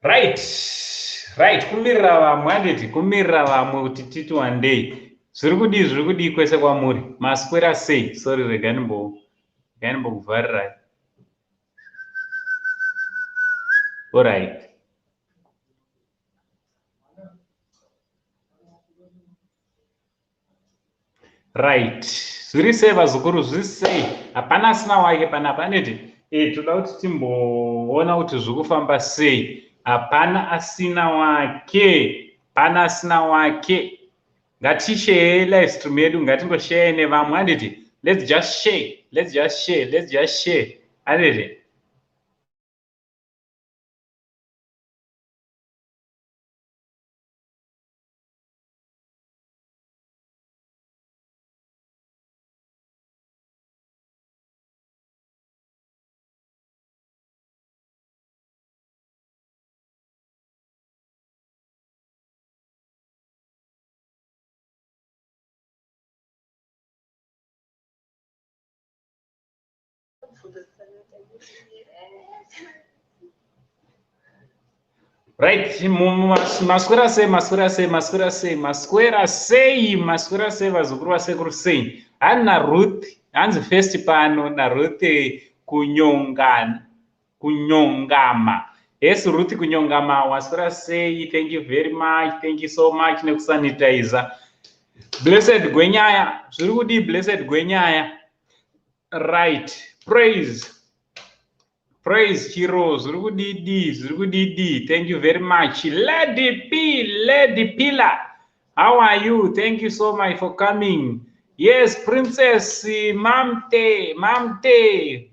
Right, right, kumirira vamwe handiti, kumirira vamwe kuti titi one day. Zviri kudii, zviri kudii kwese kwamuri? Maswera sei? Sorry, rega ndimbokuvharirai. All right. Right, zviri sei vazukuru, zviri sei? Hapana asina wake panapa handiti? Toda kuti timboona kuti zviri kufamba sei. Hapana asina wake, hapana asina wake. Ngatisheye live stream yedu, ngatingosheye nevamwe handiti? Let's just share, let's just share, let's just share handiti? Right, maswera sei, maswera sei, maswera sei, maswera sei, maswera sei vazukuru vasekuru sei. Hanzi naRuth, hanzi first pano naRuth kunyongana, kunyongama. Yes, Ruth kunyongama, waswera sei, thank you very much, thank you so much nekusanitizer. Blessed Gwenyaya, zviri kudii Blessed Gwenyaya? Right, praise. Praise Chiro, zviri kudidi, zviri kudidi. Thank you very much. Lady P, Lady Pillar, how are you? Thank you so much for coming. Yes, Princess Mamte, Mamte.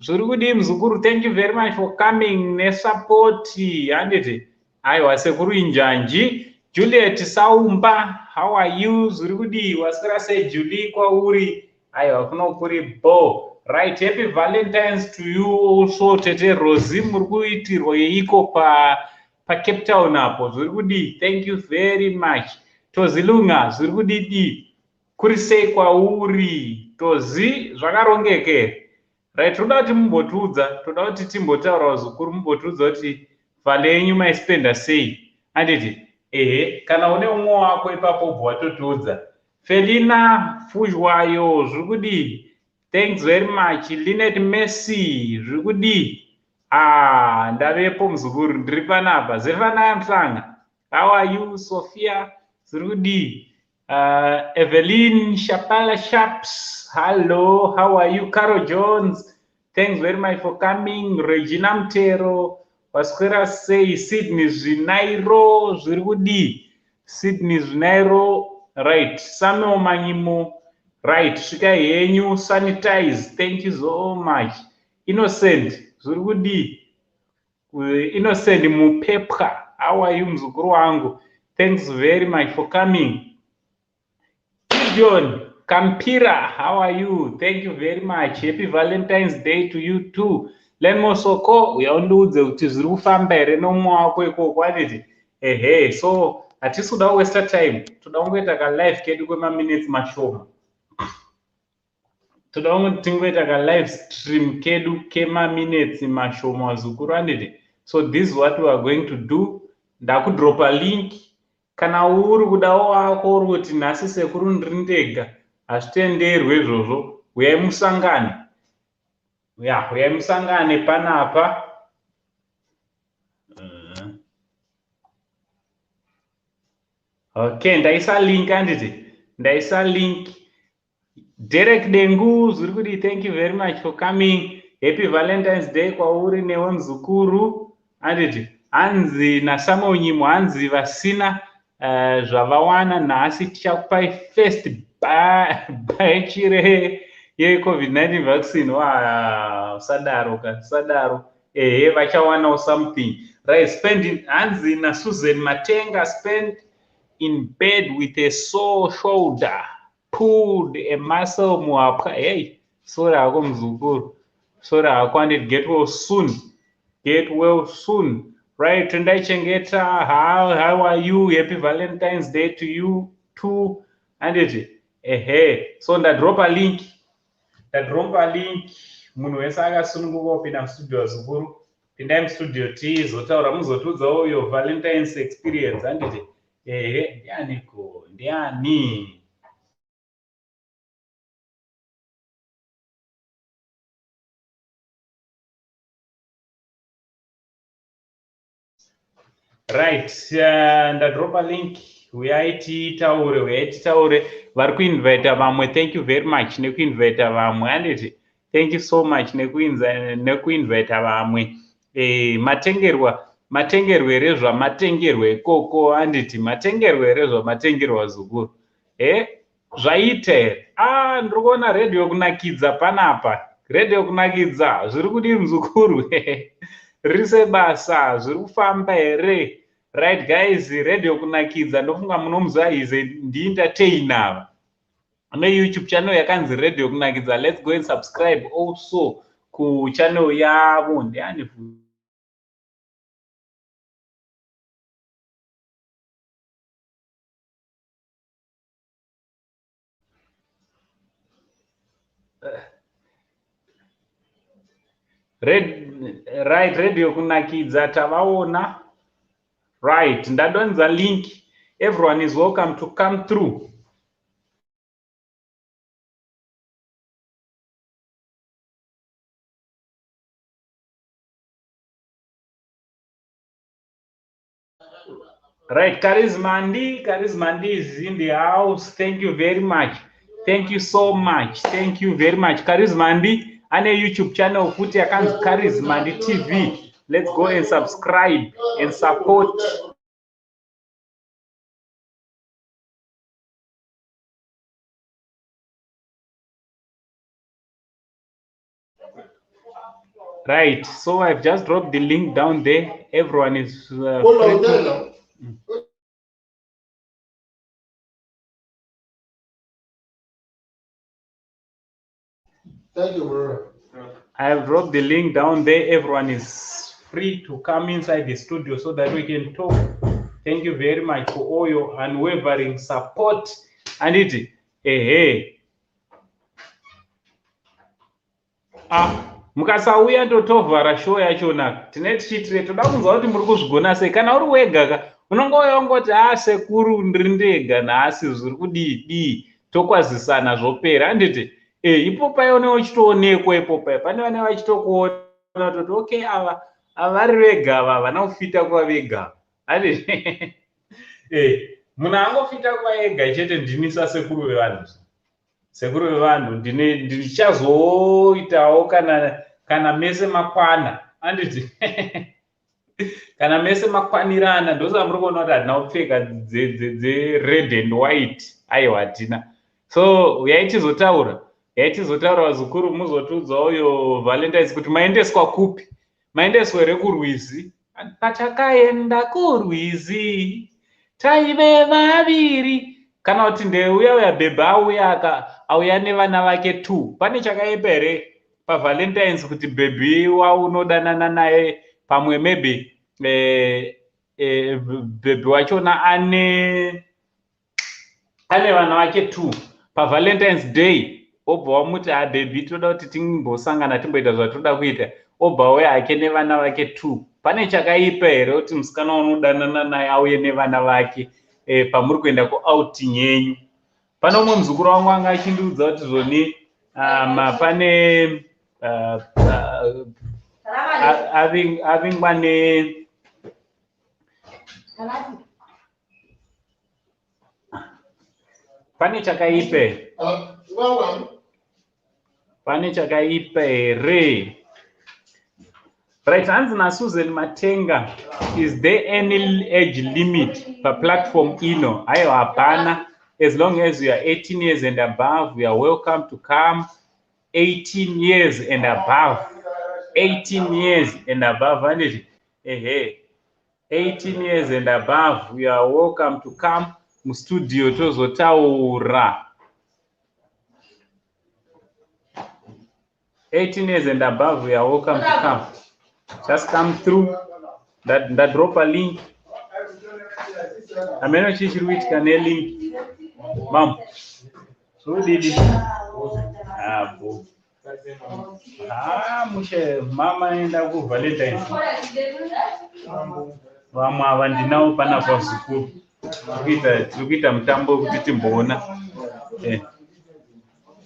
Zviri kudii muzukuru? Thank you very much for coming nesupport. Handiti? Aiwa, sekuru injanji. Juliet Saumba, how are you? Zviri kudii? Waswera sei Julie kwauri? Aiwa, kuno kuri bo. Right, happy Valentine's to you also, Tete Rosie. Muri kuitirwa yeiko pa Cape Town apo? Zviri kudii? Thank you very much. Tozilunga, zviri kudidi? Kuri sei kwauri? Tozi, zvakarongeke. Right, toda kuti mumbotiudza, toda kuti timbotaura vazukuru, mumbotiudza kuti vale yenyu maispenda sei. Handiti? Ehe, kana une umwe wako ipapo ubva watotiudza. Felina Fuzhwayo, zviri kudii? Thanks very much. Linet Messi, zviri kudii? Ah, ndavepo muzukuru, ndiri panapa. Zefanaya Mhlanga, how are you? Sophia, zviri kudii? Evelyn Shapala Sharps, hello, how are you? Carol Jones, thanks very much for coming. Regina Mtero, waswera sei? Sydney Zvinairo, zviri kudii? Sydney Zvinairo, right. Samuel Manyimo, right. Svikai henyu, sanitize, thank you so much. Innocent, zviri kudii? Innocent Mupepwa, how are you muzukuru wangu? Thanks very much for coming. Gideon Kampira, how are you? Thank you very much. Happy Valentine's Day to you too. Lenmo Soko, uyaundiudze kuti zviri kufamba here nomumwe wako ikoko handiti? Ehe, so hatisi kuda kuwaste time. Toda kungoita ka live kedu kwemaminutes mashoma. Toda kungoti tingoita ka live stream kedu kemaminutes mashoma vazukuru handiti? So this is what we are going to do. Ndakudropa link. Kana uri kudawo wako uri kuti nhasi sekuru ndiri ndega, hazvitenderwe izvozvo. Uyai musangane. Ya, uyai musangane panapa. Okay, ndaisa link handiti? Ndaisa link. Derek Dengu, zviri kudii? Thank you very much for coming. Happy Valentine's Day kwauri newe muzukuru. Handiti? Hanzi naSamuel Nyimo, hanzi vasina zvavawana nhasi tichakupai first batch ye-COVID-19 vaccine. Wow, usadaro ka, usadaro. Ehe, vachawanawo something. Right, spend, hanzi naSusan Matenga, spend in bed with a sore shoulder, pulled a muscle muhapwa. Hey, sorry hako muzukuru. Sorry hako, and get well soon. Get well soon. Right, Tendai Chengeta, how are you? Happy Valentine's Day to you too. And it, ehe. So ndadropa link. Ndadropa link. Munhu wese akasununguka kupinda mustudio vazukuru. Pindai mustudio tizotaura, muzotiudzawo your Valentine's experience, handiti? Ehe, ndianiko? Ndiani? Right, ndadropa link, uyai titaure, uyai titaure. Vari kuinvita vamwe, thank you very much nekuinvita vamwe, handiti? Thank you so much nekuinvita vamwe. Matengerwa, matengerwa here zvamatengerwa ikoko, handiti? Matengerwa here zvamatengerwa, zukuru? E, zvaita here? Ah, ndiri kuona Radio Kunakidza panapa. Radio Kunakidza, zviri kudii muzukuru? Riri sebasa, zviri kufamba here? Right guys, Radio Kunakidza, ndofunga munomuziva, is ndientertainer ava neYouTube channel yakanzi Radio Kunakidza. Let's go and subscribe also kuchannel yavo. Ndiani futi? Red, right, Radio Kunakidza tavaona. Right, ndadonza link. Everyone is welcome to come through. Right, Charisma Charisma is in the house. Thank you very much. Thank you so much. Thank you very much. Charisma ane YouTube channel futi yakanzi Charisma TV. Let's go and subscribe and support. Right, so I've just dropped the link down there. Everyone is free to. Thank you, bro. I have dropped the link down there. Everyone is free to come inside the studio so that we can talk. Thank you very much for all your unwavering support. And it, hey, hey. Ah, mukasauya totovhara show yachona. Tine tichiitire toda kunzwa kuti muri kuzvigona sei. Kana uri wega ka, unongouya ungoti, "A, sekuru, ndiri ndega nhasi, zviri kudii dii?" Tokwazisana, zvopera, handiti? E, ipo paione uchitoonekwa, ipo pai pane vane vachitokuona, toti okay, ava ava vari vega, ava havana kufita kuva vega, handiti? E, munhu angofita kuva ega chete ndini sasekuru vevanhu. Sekuru vevanhu, ndine ndichazoitawo kana mese makwana, handiti? Kana mese makwanirana, ndosaka muri kuona kuti hatina kupfeka dzered and white. Aiwa, hatina. So uyai tizotaura, uyai tizotaura, vazukuru, muzotiudzawo yo Valentines kuti maendeswa kupi. Maendeswa here kurwizi? Patakaenda kurwizi taive vaviri, kana kuti ndeuya uya bhebha auya aka auya nevana vake two? Pane chakaipa here paValentines kuti bhebhi waunodanana naye, pamwe maybe bhebhi wachona ane vana vake two, paValentines Day obva wamuti, "Ha, bhebhi, toda kuti timbosangana, timboita zvatoda kuita," obva auya hake nevana vake two? Pane chakaipa here kuti musikana unodanana naye auye nevana vake pamuri kuenda kuouting yenyu? Pane umwe muzukuru wangu anga achindiudza kuti zvoni pane avingwa ne pane chakaipa here? Pane chakaipa here? Right, hanzi naSusan Matenga, "Is there any age limit paplatform ino?" Aiwa, hapana. As long as you are 18 years and above, you are welcome to come. 18 years and above, 18 years and above, handiti? Ehe, 18 years and above, you are welcome to come mustudio tozotaura. 18 years and above, you are welcome to come. Just come through. Ndadropa link. Hameno chii chiri kuitika nelink. Mam, zvodidi abo? Ha, mushe mama enda kuValentines. Vamwe ava ndinawo panapa zukuru. Tiri kuita mutambo wekuti timboona.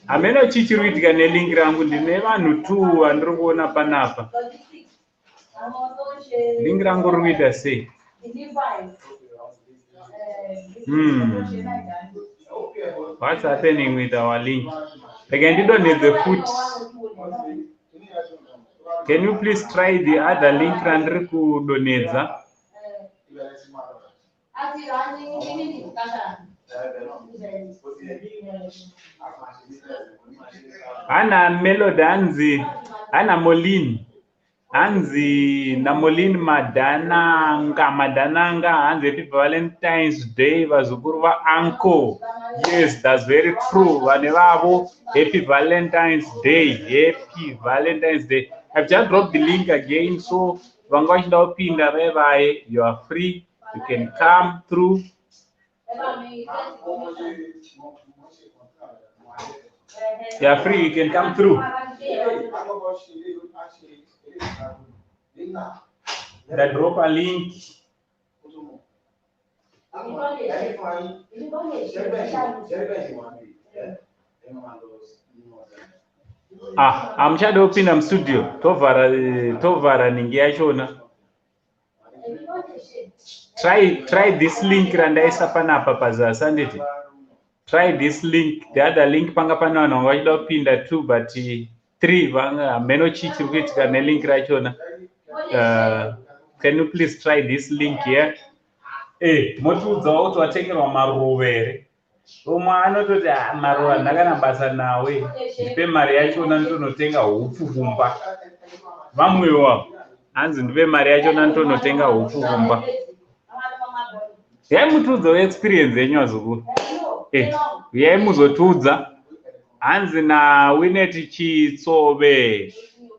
Hameno chii chiri kuitika nelink rangu. Ndine vanhu two vandiri kuona panapa. Link rangu riri kuita sei? What's happening with our link? Rega ndidonhedze futi. Can you please try the other link randiri kudonhedza? Hana Melody, hanzi hana Molin, hanzi naMolin Madhananga, Madhananga, hanzi happy Valentine's Day vazukuru vauncle. Yes, that's very true. Vane vavo, happy Valentine's Day, happy Valentine's Day. I've just dropped the link again, so vanga vachida kupinda vaye vaye, you are free, you can come through. You are free, you can come through. Ndadropa link. Ah, hamuchada kupinda mustudio, tovhara tovhara ningi yachona. Try this link randaisa panapa pazasi, handiti? Try this link. The other link panga pane vanhu vanga vachida kupinda two, but three vanga hameno chii chiri kuitika nelink rachona. Can you please try this link here? Motiudzawo kuti watengerwa maruva here? Umwe anototi, "Ah, maruva handina kana basa nawe, ndipe mari yachona nditonotenga hupfu kumba." Vamwewo hanzi ndipe mari yachona nditonotenga hupfu kumba. Uyai mutiudzewo experience yenyu vazukuru. Uyai muzotiudza. Hanzi naWinet Chitsove,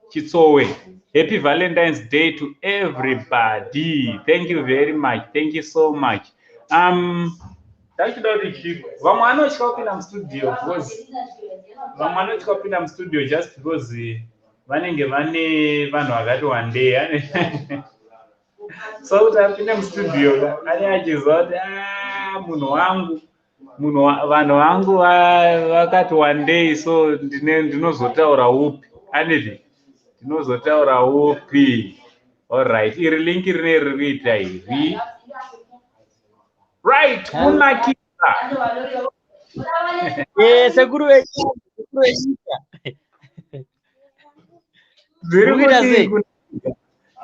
Chitsowe, happy Valentine's Day to everybody. Thank you very much, thank you so much. Ndachida kuti chiko vamwe vanotya kupinda mustudio because vamwe vanotya kupinda mustudio just because vanenge vane vanhu vakati wandei, so kuti apinde mustudio ane achiziva kuti, "Ah, munhu wangu, munhu vanhu vangu vakati wandei, so ndinozotaura upi?" Aniti ndinozotaura upi? Alright, iri link rine riri kuita iri right kunakidza. Sekuru venyika, sekuru venyika. Zviri Muri kuita kudii? sei? Kunakidza.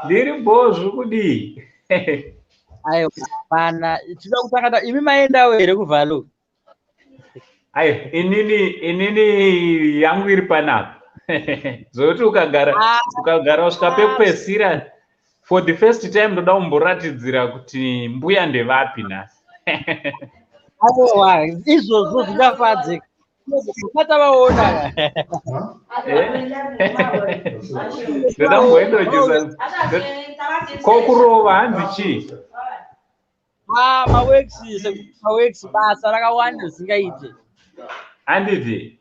Ndiri bho, zviri kudii? Aiwa, hapana. Tinoda kutanga imi maendawo here kuValo? Aiwa, inini yangu iri panapa, zvokuti ukagara ukagara kusvika pekupedzisira, for the first time ndoda kumboratidzira kuti mbuya ndevapi nhasi. Aiwa, izvozvo zvingafadze. Patavaona. Ndoda kumbointrodusa kokurova, hanzi chii? Ah, maworks, sekuru, maworks, basa rakawanda zvisingaite. Handiti?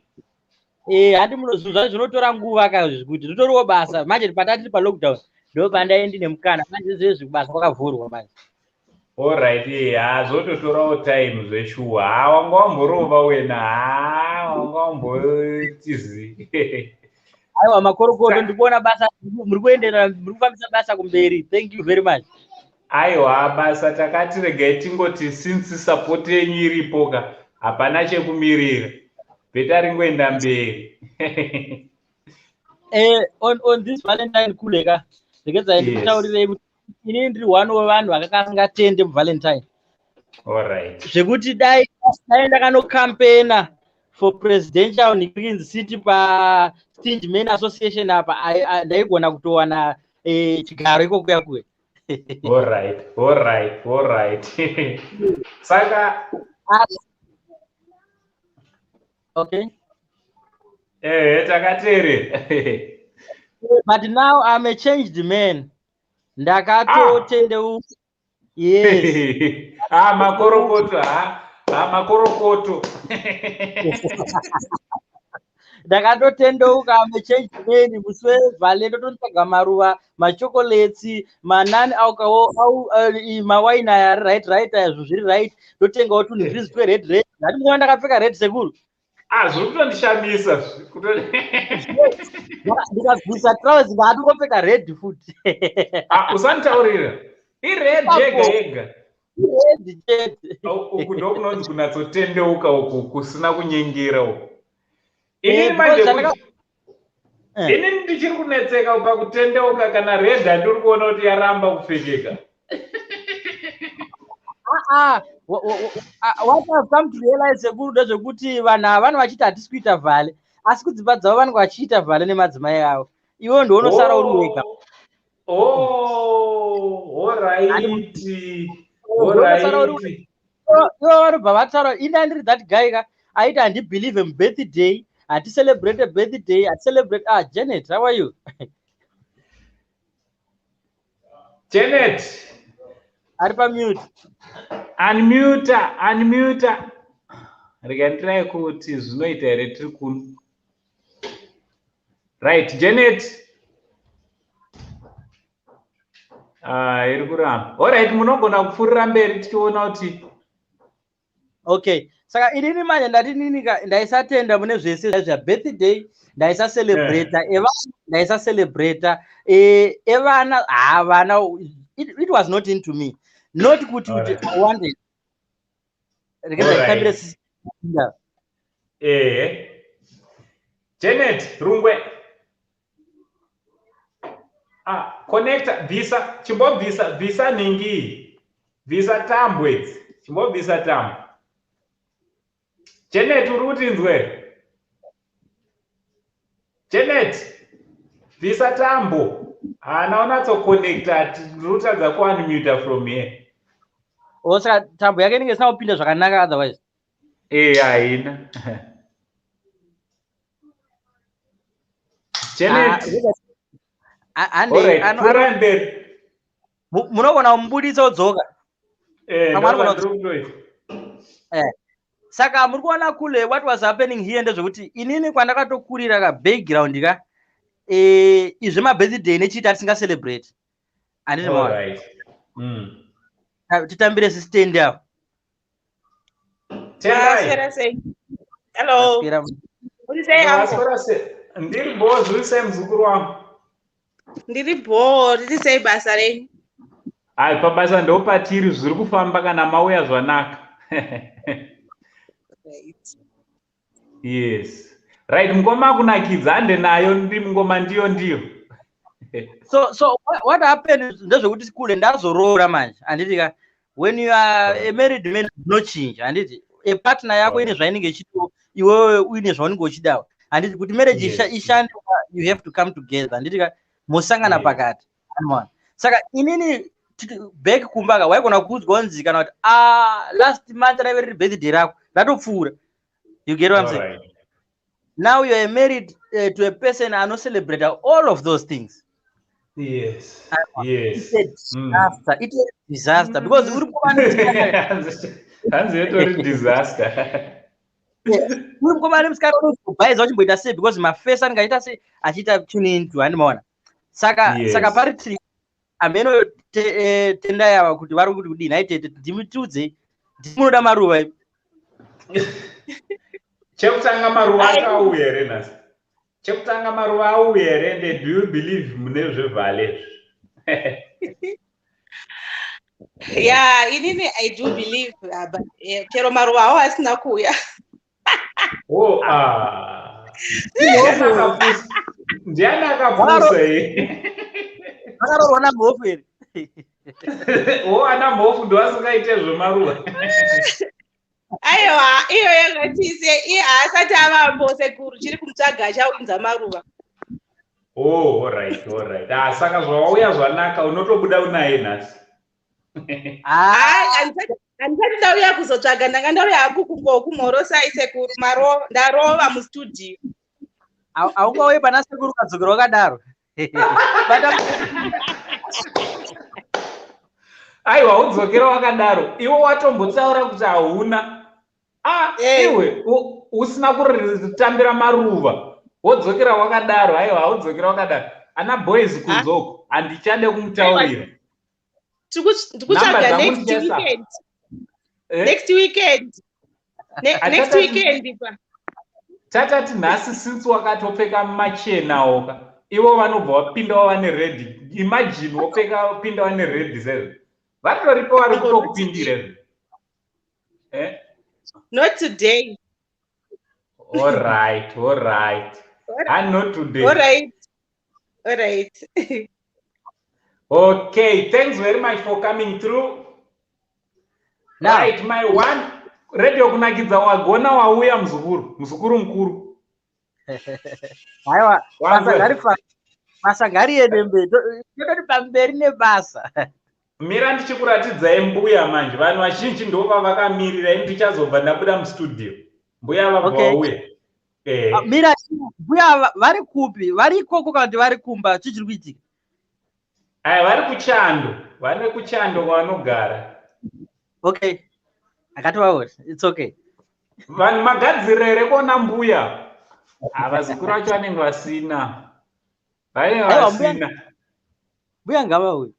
Handi muno zvinhu zvacho zvinotora nguva ka, kuti ritoriwo basa. Manje patati pa lockdown ndo pandai ndine mukana. Manje izvezvi basa kwakavhurwa manje. Alright, ha, zvototorawo time zveshuwa. Ha, wanga wamborova wena, ha, wanga wambotizi. Aiwa, makorokoto, ndikuona basa muri kuenderera, muri kufambisa basa kumberi. Thank you very much. Aiwa, basa takati regai tingoti since support yenyu iripo ka, hapana chekumirira, better ringoenda mberi. On this Valentine kule ka, regedzai ndikutaurirei kuti inini ndiri one wevanhu vakakangatende muValentine. Zvekuti dai ndakanocampaigna for presidential Queens City pa Stingy Men Association apa, ndaigona kutowana chigaro ikokuya kuya. Alright, saka Okay. Ehe, takateerera. But now I'm a changed man, ndakatotendeu, yes. Ah, makorokoto, ha ha, makorokoto. Ndakatotendeuka mechange man musi wevhale, ndototsvaga maruva, machocolate, manani alcohol, mawaini aya ari right right aya, zvinhu zviri right. Ndotengawo tunhu zviri twe red red. Ndati muona ndakapfeka red, sekuru. Ah, zviri kutondishamisa. Ndikabvisa trouser, ndaatongopfeka red futi. Ah, usanditaurira. Ired yega yega? Red chete. Uku ndokunonzi kunatsotendeuka uku kusina kunyengera uku. Inini manje inini ndichiri kunetseka pakutendeuka, kana red handiri kuona kuti yaramba kupfekeka. What I've come to realize, sekuru, ndezvekuti vanhu ava vanhu vachiti hatisi kuita vhale, asi kudzimba dzavo vanenge vachiita vhale nemadzimai avo. Iwewe ndounosara uri wega. Oh, alright. Alright. Ivo vanobva vataura, ina ndiri that guy ka aiti handibelieve mubirthday, haticelebrate birthday, haticelebrate. Ah, Janet, how are you? Janet. Ari pamute. Unmute, unmute. Rega ndirai kuti zvinoita here tiri kuno. Right, Janet. Ah, iri kuramba. Alright, munogona kupfuurira mberi tichiona kuti Okay, saka inini manje ndati nini ndaisatenda mune zvese zvabirthday, ndaisacelebrata evana, ndaisacelebrata evana, havana. It was not into me, not kuti I wanted. Regeza itambire. Ehe, Janet Rungwe. Ah, connecta, bvisa, chimbobvisa, bvisa nhingi, bvisa tambo idzi, chimbobvisa tambo. Janet, uri kutinzwe? Janet, bvisa tambo. Haana unatsoconnecta, tiri kutadza kuunmuta from here. O, saka tambo yake inenge isina kupinda zvakanaka otherwise. Ee, haina. Janet. Handei. Pfuurai mberi. Munogona kumubudisa odzoka. Eh, Pamwe anogona ndozvandiri kutoita. Saka muri kuona kule, what was happening here ndezvekuti inini kwandakatokurira ka, background ka, izvi mabirthday nechiita tisingacelebrate, handiti maona? Alright. Titambire sistendi avo. Tendai. Maswera sei? Hello. Maswera. Uri sei, uncle? Maswera sei? Ndiri bho, zviri sei, muzukuru wangu? Ndiri bho, riri sei basa renyu? Hai, pabasa ndopatiri, zviri kufamba kana mauya zvanaka. Right. Yes. Right, mukoma kunakidza, hande nayo ndi mungoma ndiyo ndiyo. So what happened ndezvekuti kule ndazoroora manje, handiti ka? When you are a married man, zvinochinja, handiti? A partner yako ine zvainenge ichidiwo, iwewe uine zvaunenge uchidawo, handiti? Kuti marriage ishande, you have to come together, handiti ka? Mosangana pakati. Unoona? Saka inini back kumba ka, waigona kuudzwa kunzi kana kuti, ah, last month raive riri birthday rako, ratopfuura. You get what I'm saying? Alright. Now you are married to a person anocelebrate all of those things. It's a disaster. It is a disaster because uri kuva Hanzi yotori disaster. Uri mukomana nemusikana, unozobhaiza uchimboita sei because mafesi anenge achiita sei, achiita tune into, handimaona? Saka saka pari tiri hameno tendai ava kuti vari kuti kudini. Aitete, ndimutiudzei, ndimunoda maruva imi. Chekutanga, maruva acho auya here nhasi? Chekutanga, maruva auya here? Ende do you believe mune zvevhale? Yeah, inini I do believe, but chero maruva awo asina kuuya. Oh, ah. Ndiani akapusa? Ndiani akapusa ye? Vakaroorwa namhofu here? O, ana mhofu ndoasingaite zvemaruva. Aiwa, iyo yakatise iye haasati avambo, sekuru, chiri kumutsvaga achaunza maruva. Oh, alright. Ah, saka zvawauya zvanaka, unotobuda unaye nhasi. Hai, handisati ndauya kuzotsvaga, ndanga ndauya hangu kungokumhorosai, sekuru. Marova, ndarova mustudio. Haungauye pana sekuru ukadzokera wakadaro. Aiwa, udzokera wakadaro. Iwe watombotaura kuti hauna. Ah, iwe. Usina kutambira maruva, wodzokera wakadaro. Aiwa, haudzokera wakadaro. Ana boys kunzoko, handichade kumutaurira. Ndikutsvaga next weekend. Eh? Next weekend. Next weekend pa. Tatati nhasi, since wakatopfeka machena oka, ivo vanobva vapindawo vane red. Imagine wopfeka, pinda vane red sezvo vatoripo, vari kutokupindira, eh? Not today. All right, and not today. All right. Okay, thanks very much for coming through. Now, right, my one Radio Kunakidza, wagona wauya, muzukuru, muzukuru mukuru. Haiwa, basa Wangwe. Basa ngariende mberi. Tototi pamberi nebasa. Mira, ndichikuratidzai mbuya manje. Vanhu vazhinji ndo vavakamirira. Ini ndichazobva ndabuda mustudio, mbuya vabva vauya. Ah, mira, mbuya vari kupi? Vari ikoko kana kuti vari kumba? Chii chiri kuitika? Aya, vari kuchando, vari kuchando kwavanogara. Okay, akativaona, it's okay. Vanhu magadzirira here kuona mbuya? Havazukuru vacho vanenge vasina, vanenge Aiwa, mbuya- vasina. Mbuya ngavauye.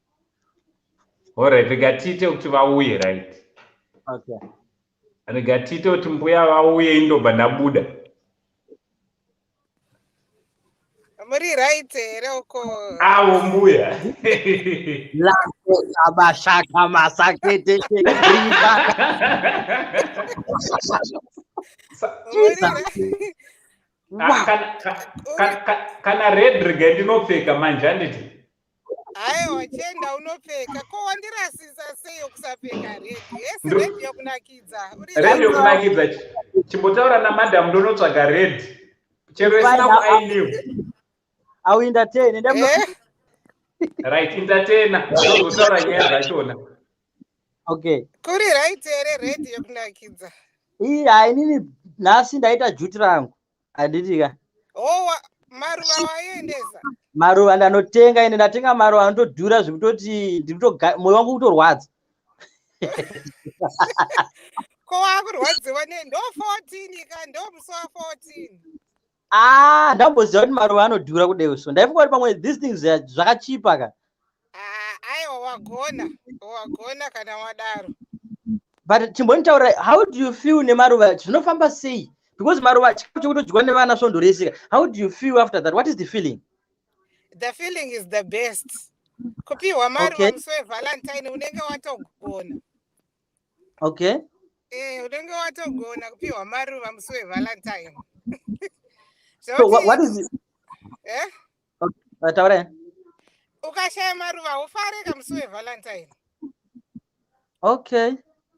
Alright, rega tiite kuti vauye, right? Okay. Rega tiite kuti mbuya vauye, indobva ndabuda. Muri right here uko? Avo mbuya. Mashaka masakete riba. Muri right? Ah, kana red, rega ndinopfeka manje, handiti? Aiwa, chienda unopfeka. Ko wandirasisa sei yokusapfeka red? Yes, red yokunakidza. Uri Red right. yokunakidza. Chimbotaura namadhamu, ndonotsvaga red chero isina kuainiwa. Auentertain enda. Eh? Right, entertaina, ndozotaura nyaya dzachona. Okay. Kuri right here, red yokunakidza? Ii, hai, inini nhasi ndaita duty rangu, handiti ka? Oh, maruva waiendesa? Maruva ndanotenga. Ende ndatenga maruva anotodhura zvekutoti mwoyo wangu kutorwadza. Ko wakurwadziwa ne ndo 14 ka, ndo musi wa14. Ah, ndamboziva kuti maruva anodhura kudeo, so ndaifunga kuti pamwe these things zvakachipa ka. Ah, aiwa, wagona, wagona kana wadaro. But chimbonditaurira, how do you feel nemaruva? Zvinofamba sei? Because maruva chikafu chekutodyiwa nevana svondo rese ka. How do you feel after that? What is the feeling? The feeling is the best. Kupiwa maruva musi weValentine, unenge watogona. Eh, unenge watogona kupiwa maruva musi weValentine. So what is it? Eh? Taurai. Ukashaya maruva, ufareka musi weValentine.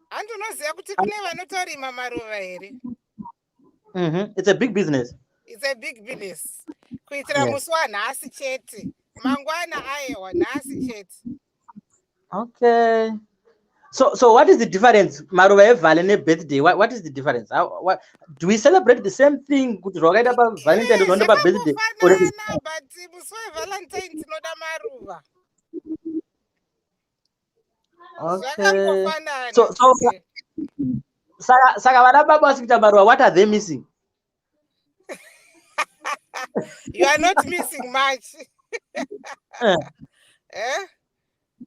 Handi unoziva kuti kune vanotorima maruva here? It's a big business. It's a big business, kuitira musi wanhasi chete. Mangwana ayewa, nhasi chete. Okay, so what is the difference, maruva evale nebirthday? What is the difference? Do we celebrate the same thing, kuti zvakaita paValentine zvinoenda pabirthday? Zvakangofanana, but musi weValentine tinoda maruva. Zvakangofanana. So saka vana baba vasikuita maruva, what are they missing? You are not missing much. Eh?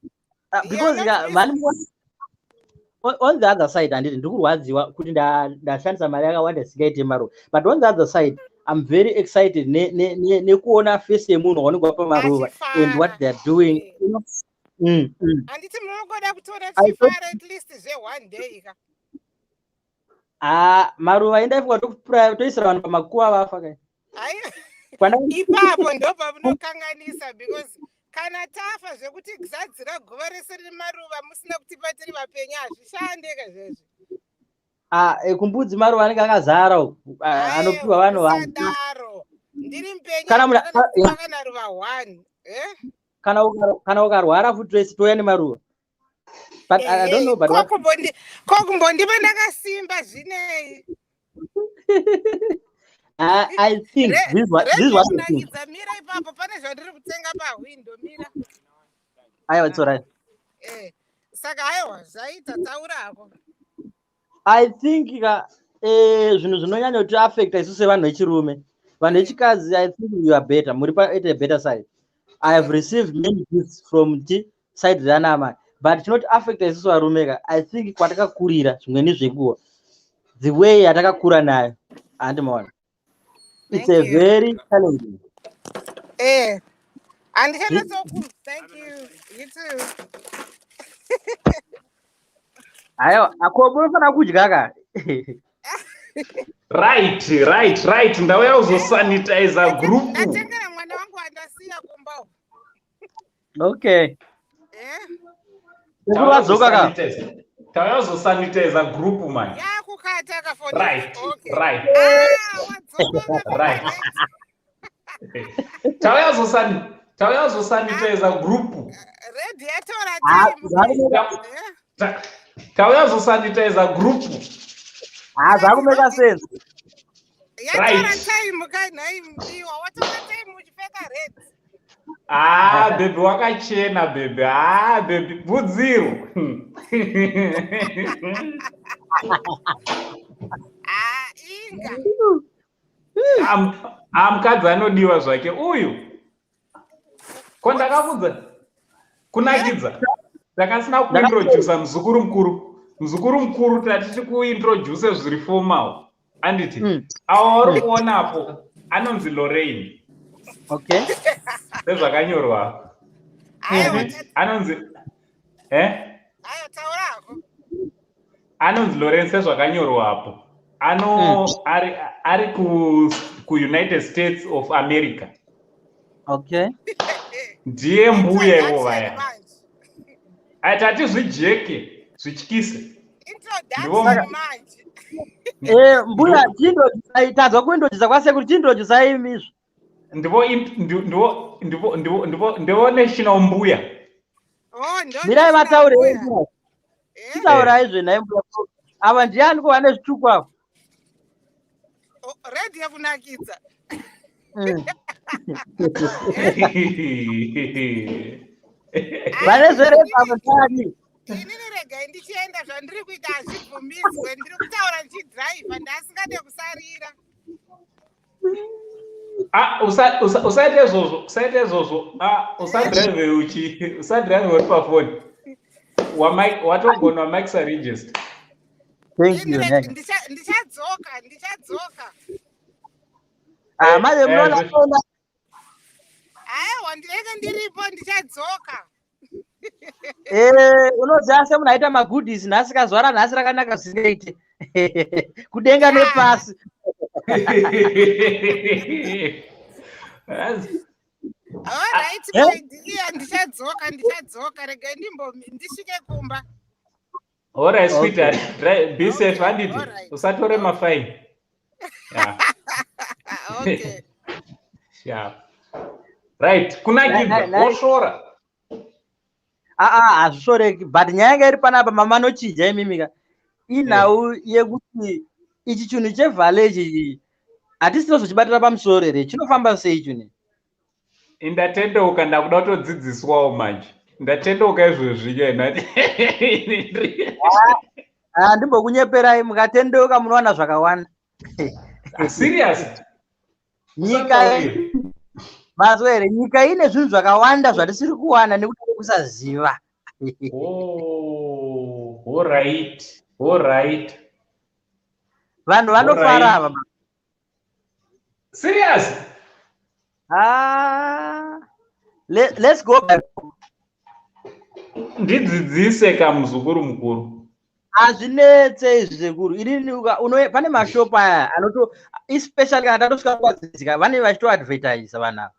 You are Because not ka missing. On the other side, handiti ndikurwadziwa kuti ndashandisa mari yakawanda isingaite maruva, but on the other side I'm very excited nekuona face yemunhu waunenge wapa maruva and what they are doing. Handiti munongoda kutora tichifara at least zve-one day ka? Ah, maruva endaifunga toisira vanhu pamakuva vafa kai. Hai, ipapo ndo pamunokanganisa, because kana tafa zvekuti zadzira guva rese rine maruva musina kutipa tiri vapenyu, hazvishandeka zvezvi. Ah, kumbudzi maruva anenge akazara uku. Ah, anopiwa vanhu vanhu. Usadaro, ndiri mupenyu. Kana Handina kana ruva one, eh? Kana ukarwara futi, toisi touya nemaruva. But I don't know, but what, Ko kumbondipa ndakasimba zvinei? I think this is what I think. Kunakidza, mira ipapo, pane zvandiri kutenga pahwindo, mira. Aiwa, it's alright. Eh, saka aiwa, zvaita, taura hako. I think ka Zvinhu zvinonyanya kuti affecta isu sevanhu vechirume. Vanhu vechikadzi, I think you are better, muri at a better side. I have received many gifts from ti side rana amai, but chinoti affecta isusu varume ka, I think kwatakakurira, zvimweni zvenguva, the way yatakakura nayo, handimaona, it's Thank a you. very challenging. Handichanatsoku. Thank you, you too. Aiwa, ako munofanira kudya ka. Right, ndauya kuzosanitiza group. Ndatengera mwana wangu wandasiya kumba uko. Sekuru vadzoka ka. Tauya kuzosanitiza group manje. Yakukata kafoni. Right. Okay. Right. Ah, wadzoka. Right. Tauya kuzosanitiza group. Red yatora Ah, time. Tauya kuzosanitiza group. Ha, zvakumeka sense. Yatora time kanhai mudiwa, watora time uchipfeka red. Ah, baby, wakachena baby. Ah, baby, bvudziro. Ah, inga. Mukadzi anodiwa zvake uyu. Ko ndakabvunza kunakidza, takasina kuintrodusa muzukuru mukuru. Muzukuru mukuru, tati kuintroduce zviri formal, anditi? Avo vari kuonapo anonzi Lorraine. Sezvakanyorwa. Aiwa. Anditi? Anonzi eh? Aiwa, taurako. Anonzi Lorraine sezvakanyorwapo. Ano ari kuUnited States of America. Ndiye mbuya ivo vaya. Manje. Atati zvijeke zvityise. Introduction manje. Mbuya, chiintroducai, tadzwa kuintrodusa kwasekuru, chiintroducai imizvo. Ndivo ndivo ndivo ndivo ndivo ndivo national mbuya. Oh, ndo Mirai vataure. mbuya. Chitaurai zvenhai mbuya. Ava ndiani ko vane zvituko avo? Oh, red yekunakidza. Vane zvered avo ndiani? Inini regai ndichienda, zvandiri kuita hazvibvumidzwe. Ndiri kutaura ndichidhiraivha, ndasingade kusarira. Ah, usaite izvozvo, usaite izvozvo. Ah, usadhiraivhe uchi usadhiraivhe uri pafoni. Watogona wamaikisa register. Thank you. Ini Nene. ndichadzoka, ndichadzoka. Ah, manje munoona kuona. Aiwa, ndinenge ndiripo, ndichadzoka. Unoziva semunhu aita magoodies nhasi, kazwara nhasi rakanaka zvisingaite, kudenga nepasi. Alright. Eh? My dear, ndichadzoka, ndichadzoka. Regai ndimbo ndisvike kumba. Alright, sweetheart. Be safe, Okay, handiti? Alright. Usatore mafaini. Yeah. Ah, okay. Sharp. Right, kunakidza, wosvora. Aa, hazvisvoreki, but nyaya yanga iri panapa, mama nochinja imimika inhau yekuti ichi chinhu chevhale ichi hatisi tinozochibatira pamusoro here? Chinofamba sei chinhu? Ndatendeuka, ndakuda kutodzidziswawo manje. Ndatendeuka izvozvi kena. Handimbokunyeperai, mukatendeuka munowana zvakawanda. Serious? Nyika Usataurire. Mazwa here, nyika ine zvinhu zvakawanda zvatisiri kuwana nekuda kwekusaziva. Oh, alright. Alright. Vanhu vanofara Alright. ava. Serious? Ah, let's go by Ndidzidzise kamuzukuru mukuru. Hazvinetse izvi sekuru. Inini pane mashopu aya anoto, especially kana tatosvika kwadzika, vanenge vachitoadvertisa vanhu ava,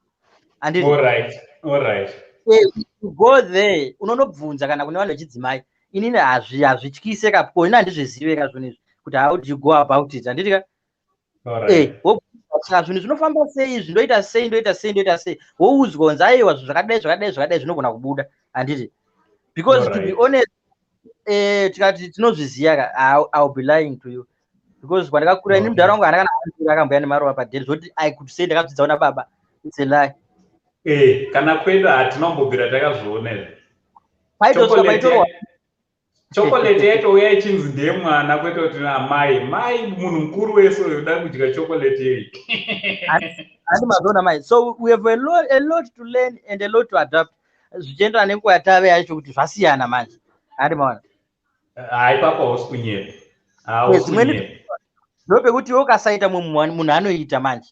handiti? Alright. Alright. You go there, unonobvunza kana kune vanhu vechidzimai. Inini hazvityise ka, ko ini handizvizive ka zvinhu izvi, kuti how do you go about it, handiti ka? Alright. Wobvunza, saka zvinhu zvinofamba sei izvi, ndoita sei, ndoita sei, ndoita sei? Woudzwa kunzi aiwa, zvinhu zvakadai, zvakadai, zvakadai zvinogona kubuda, handiti? Because to be honest, tikati tinozviziva ka, I'll be lying to you, because kwandakakura ini, mudhara wangu haana kana handira akamboya nemaruva padheri zvoti I could say ndakadzidzawo nababa. It's a lie. Kana kwedu hatinombobvira takazviona izvi. Paitosvika Chocolate paitorwa. Chocolate yaitouya ichinzi ndeyemwana, kwete kuti amai. Mai munhu mukuru wese uyoda kudya chocolate yei. Handi mazoona mai. So we have a lot to learn and a lot to adapt, zvichienderana nenguva yatave yacho, kuti zvasiyana manje, handi maona? Hai, ipapo hausi kunyepa. Hausi kunyepa. Ndopekuti iwe ukasaita, mumwe munhu anoita manje.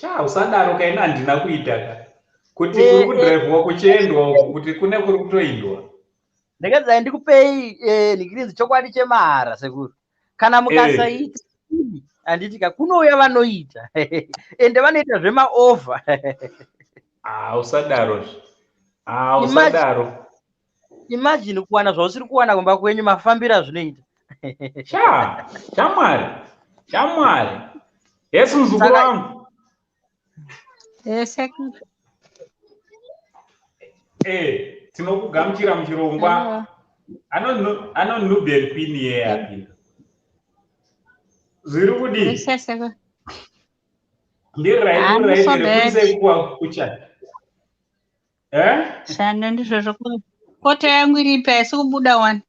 Sha, usadaro kaina, handina kuita ka. Kuti kuri kudhiraivhiwa kuchiendwa uku, kuti kune kuri kutoindwa. Ndingadzai ndikupei nikirinzi chokwadi chemahara, sekuru. Kana mukasaita, handiti ka, kunouya vanoita, ende vanoita zvemaovha. Ah, usadaro zve. Ah, usadaro. Imagine kuwana zvausiri kuwana kumba kwenyu, mafambiro azvinoita. Sha, shamwari, shamwari. Yes, muzukuru wangu. Yes. Tinokugamuchira muchirongwa. Ano Nubian Queen yeye apinda. Zviri kudii? Ndiri right, uri right here? Kuise kuwa kucha. Eh? Shanda, ndizvozvo. Kota yangu iripi? Haisi kubuda wani.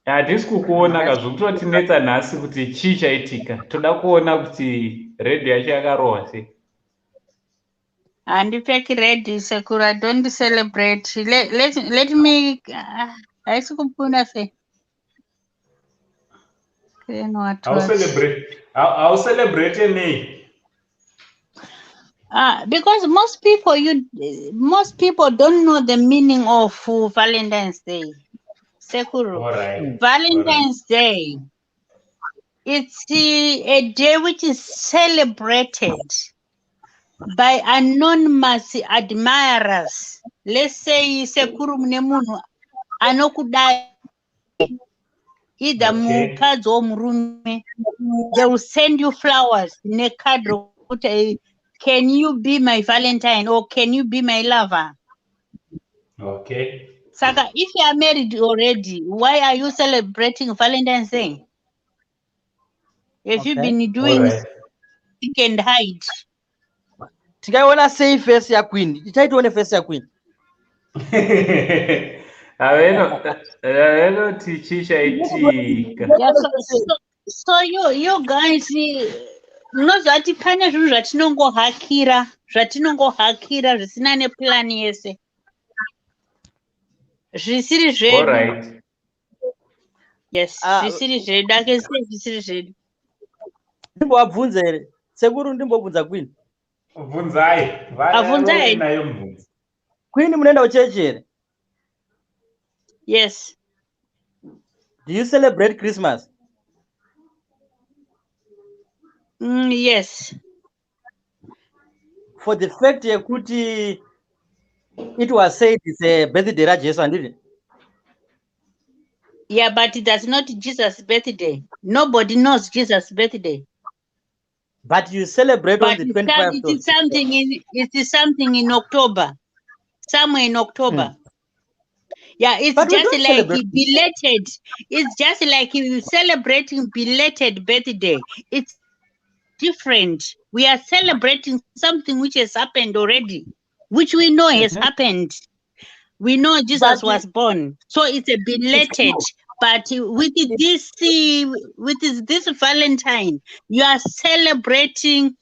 Hatisi kukuona ka, zvikutotinetsa nhasi kuti chii chaitika. Toda kuona kuti red yacho yakarohwa sei. Handipfeki red, sekuru. I don't celebrate. Let me, haisi kubuda sei? Then what? Haucelebrate nei? Because most people don't know the meaning of Valentine's Day. Sekuru. Valentine's Day. It's a day which is celebrated by anonymous admirers. Let's say, sekuru, mune munhu anokudai, either mukadzi or murume. They will send you flowers necard rokuti, "Can you be my Valentine?" or "Can you be my lover?" Saka if you are married already, why are you celebrating Valentine's Day? Have you been doing seek and hide? Tingaiona sei face yaQueen? Ichaitione face yaQueen. Havenoti chii chaitika. Yeah, so you guys, munoziva kuti pane zvinhu zvatinongohakira zvisina neplan yese, zvisiri zvedu. Yes. Ah, Zvisiri zvedu, akese zvisiri zvedu. Ndimbovabvunza here, sekuru? Ndimbobvunza Queen. Bvunzai. Abvunzai. Nayo mubvunzo. Queen, munoenda kuchechi here? Yes. Do you celebrate Christmas? Yes. For the fact yekuti it was said it's a birthday raJesu, handiti? Yeah, but that's not Jesus' birthday. Nobody knows Jesus' birthday. But you celebrate on But the it's, 25th it is something in it is something in October, somewhere in October. Yeah, it's But we just don't like celebrate. belated. It's just like you celebrating belated birthday. It's different. We are celebrating something which has happened already, which we know has happened. We know Jesus But was born, so it's a belated. But with this Valentine, you are celebrating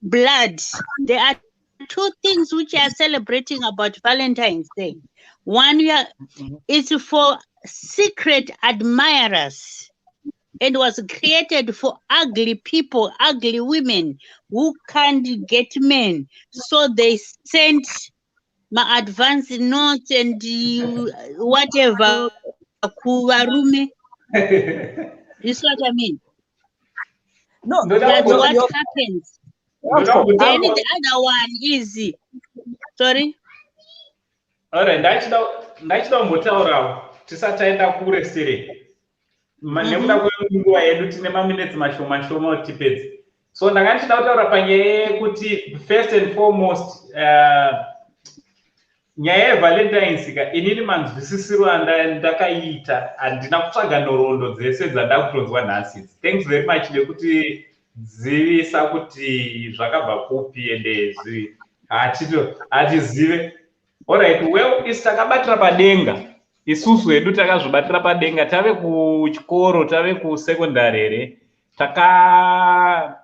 blood. There are two things which are celebrating about Valentine's Day. One, it's for secret admirers and was created for ugly people, ugly women who can't get men. So they sent my advance notes and whatever kuvarume. You see what I mean? No. That's what happens. Then the other one is, sorry. Alright, ndachida kumbotaurawo tisati taenda kure sere nekuda kwenguva yedu, tine maminetsi mashoma shoma kuti tipedze. So ndanga ndichida kutaura panyaya yekuti, first and foremost, nyaya yeValentines ka, inini manzwisisiro andakaiita, handina kutsvaga nhoroondo dzese dzanda kutonzwa nhasi. Thanks very much nekuti dzivisa kuti zvakabva kupi, ende hatizive. Alright, well, isi takabatira padenga. Isusu hedu takazvibatira padenga, tave kuchikoro, tave kusekondari here, taka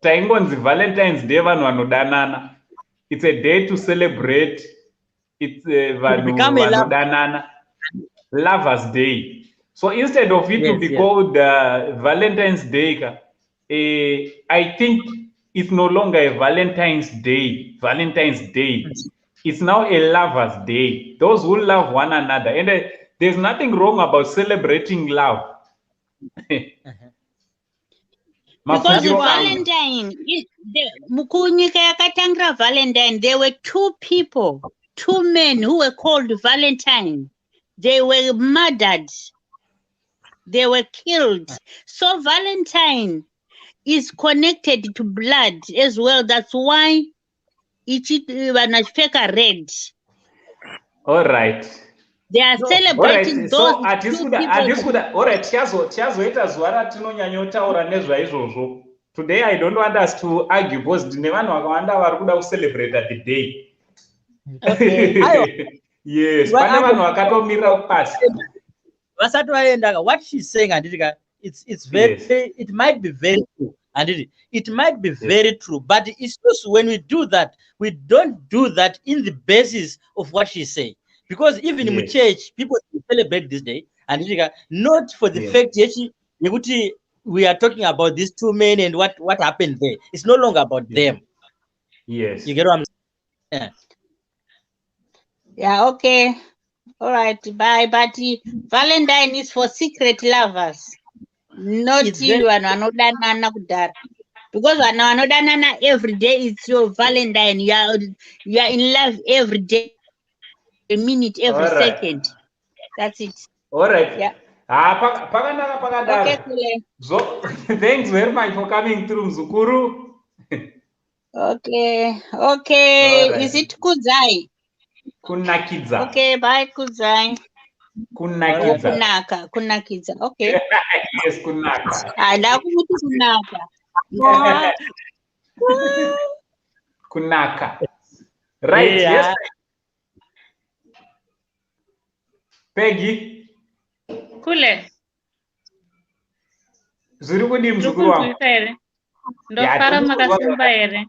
taingonzi Valentine's Day vanhu vanodanana. It's a day to celebrate, it's vanhu vanodanana, Lovers Day. So instead of it to be called Valentine's Day ka, I think it's no longer a Valentine's Day. Valentine's Day. It's now a Lovers Day. Those who love one another. And there's nothing wrong about celebrating love. Because Valentine, mukunyika yakatangira Valentine, there were two people, two men who were called Valentine. They were murdered. They were killed. So Valentine is connected to blood as well. That's why vanhu vachipfeka red. All right. They are celebrating those two people. All right, tichazoita zuva ratinonyanyotaura nezvaizvozvo. Today I don't want us to argue because ndine vanhu vakawanda vari kuda kucelebrate the day. Okay. Yes, pane vanhu vakatomirira pasi. Vasati vaenda, what she's saying, handiti ka, it's very, it might be very true. Handiti, it might be very true, but isusu when we do that, we don't do that in the basis of what she's saying. Because even in church, people celebrate this day, handiti ka, not for the fact yekuti we are talking about these two men and what happened there. It's no longer about them. Yes. You get what I'm saying? Yeah. Yeah, okay. All right, bye. But Valentine is for secret lovers, not vanhu vanodanana kudhara. Because vanhu vanodanana every day, it's your Valentine. You are in love every day, a minute, every second. That's it. All right. Yeah. Ha, pakanaka pakadaro. Okay, kule. So, thanks very much for coming through, mzukuru. Okay. All right. Is it Kudzai? Kunakidza. Okay, bye, Kudzai. Kunakidza. Kunaka, kunakidza. Okay. Yes, kunaka. Ah, ndakuti kunaka. Kunaka. Right, yes. Peggy. Kule. Zviri kudii, muzukuru wangu? Ndiri here? Ndofara, makasimba here?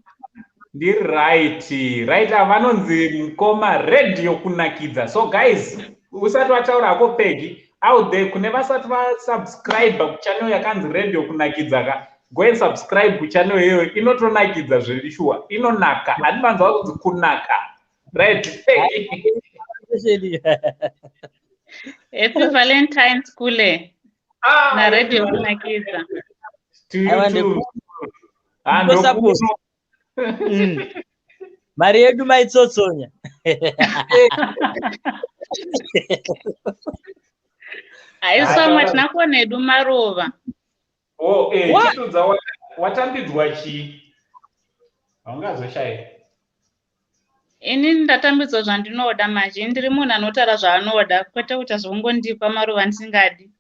Ndiri right. Ava vanonzi mukoma Radio Kunakidza. So guys, usati wataura hako, Peggy, out there kune vasati vasubscribe kuchannel yakanzi Radio Kunakidza ka, go and subscribe kuchannel iyoyo, inotonakidza zviri shuwa, inonaka. Handimanzwa kunzi kunaka. Right, Peggy. Happy Valentine's, kule. Ah, naRadio Kunakidza. To you too. Ah, Ndokuno. Mari yedu maitsotsonya. Haiswa, tinakuona edu maruva. Oh, chitudza, watambidzwa chii? Haungazoshayi. Inini ndatambidzwa zvandinoda manje. Ndiri munhu anotaura zvaanoda, kwete kuita zvongondipa maruva ndisingadi.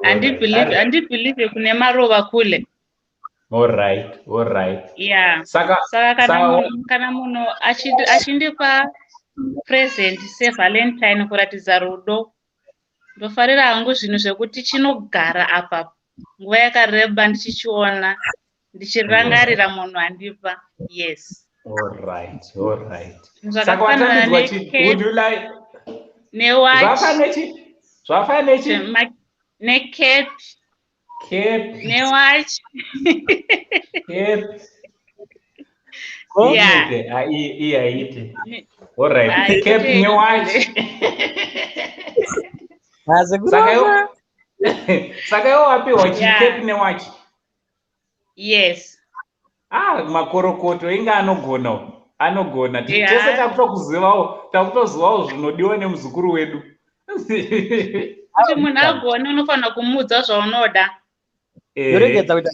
Handibelieve kune maruva, kule. All right. Yeah. Saka Saka kana munhu achindipa present seValentine kuratidza rudo, ndofarira hangu zvinhu zvekuti chinogara apa nguva yakareba, ndichichiona, ndichirangarira munhu andipa. Yes. All right. Saka Zvakafanana watambidzwa chii? Would you like newatch. Zvafana nechi? Necap. Cap. Newatch. Cap. Yeah. Inoite, ah, iyi haite. All right. Haite. Cap newatch. Saka iwo wapiwa chicap newatch? Yes. Ah, makorokoto, inge anogonawo, anogona. Tese takutozivawo zvinodiwa nemuzukuru wedu. Kuti munhu agone, unofanira kumuudza zvaunoda. Yoregedza kuita,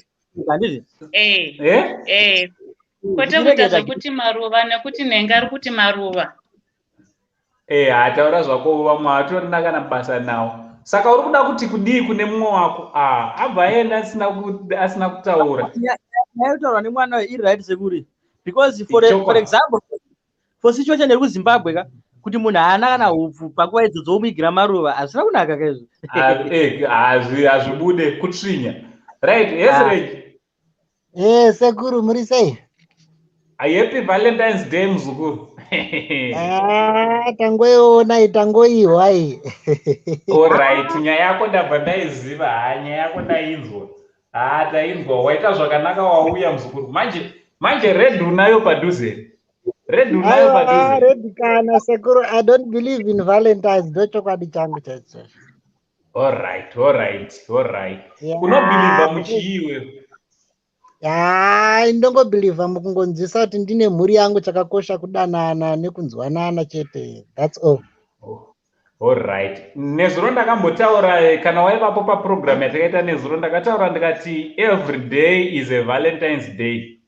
handiti? Eh. Eh? Eh, kwete kuita zvekuti maruva nekuti nhenga ari kuti maruva. Eh, hataura zvako, vamwe hatorina kana basa nawo. Saka uri kuda kuti kudii kune mumwe wako? Ah, abva aenda asina kutaura. Nyaya yotaurwa nemwana uyu iri right, sekuri, because for example For situation iri kuZimbabwe ka, kuti munhu haana kana hupfu panguva idzodzo womuigira maruva, hazvina kunaka kaizvo. Hazvibude, kutsvinya. Right, yes. Reg. Sekuru, muri sei? Happy Valentine's Day, muzukuru. Ah, tangoiona, tangoihwa iyi. Alright, nyaya yako ndabva ndaiziva. Ha, nyaya yako ndainzwa. Ha, tainzwa. Waita zvakanaka wauya, muzukuru. Manje manje red unayo padhuze? Red unayo padhuze? Red kana, sekuru. I don't believe in Valentines, ndochokwadi changu chaicho. Alright. Unobhilivha muchiiwe? Hai, ndongobhilivha mukungonzwisa kuti ndine mhuri yangu. Chakakosha kudanana nekunzwanana chete, that's all. Alright, nezuro ndakambotaura, kana waivapo paprogram yatakaita nezuro, ndakataura ndikati every day is a Valentine's Day.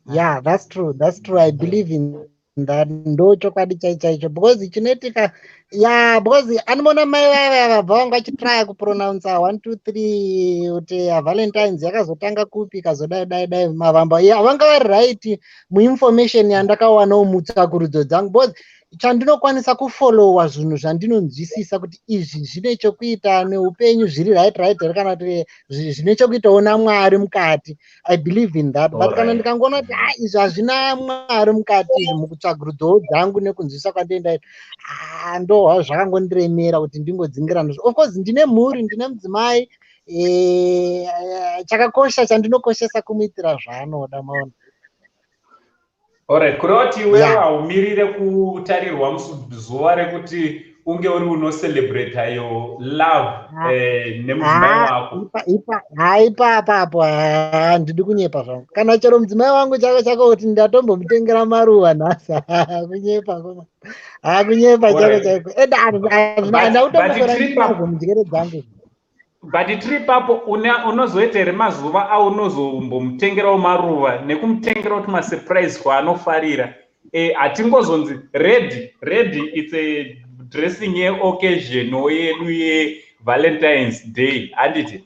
Yeah, that's true, that's true. I believe in that. Ndo chokwadi chaicho, because chinoitika, ya, because anoona mai vaya vabva vanga vachitraya kupronounsa one two three kuti Valentines yakazotanga kupi, ikazodai dai dai mavamba. Ya, vanga vari right muinformation yandakawanawo mutsakurudzo dzangu, because chandinokwanisa kufollowa zvinhu zvandinonzwisisa kuti izvi zvine chokuita neupenyu, zviri right here, kana kuti zvine chokuitawo naMwari mukati. I believe in that, but kana ndikangoona kuti a izvi hazvina Mwari mukati, izvi mukutsvakurudzawo dzangu nekunzwisa kwandinoenda, ndohwa zvakangondiremera kuti ndingodzingira nazvo. Of course ndine mhuri, ndine mudzimai. Chakakosha chandinokoshesa kumuitira zvaanoda, maona. Alright, kureva kuti iwewe haumirire kutarirwa zuva rekuti unge uri unocelebrata your love nemudzimai wako? Ha, ipapapo handidi kunyepa zvangu. Kana chero mudzimai wangu chako chako kuti ndatombomutengera maruva nhasi, kunyepa, ha, kunyepa chako chaiko. Ende handautombosora ndinazvo munjere dzangu. But tiri papo, unozoita here mazuva aunozombomutengerawo maruva nekumutengerawo tumasurprise kwaanofarira? Hatingozonzi red red, it's a dressing yeoccasion yedu yeValentine's Day, handiti?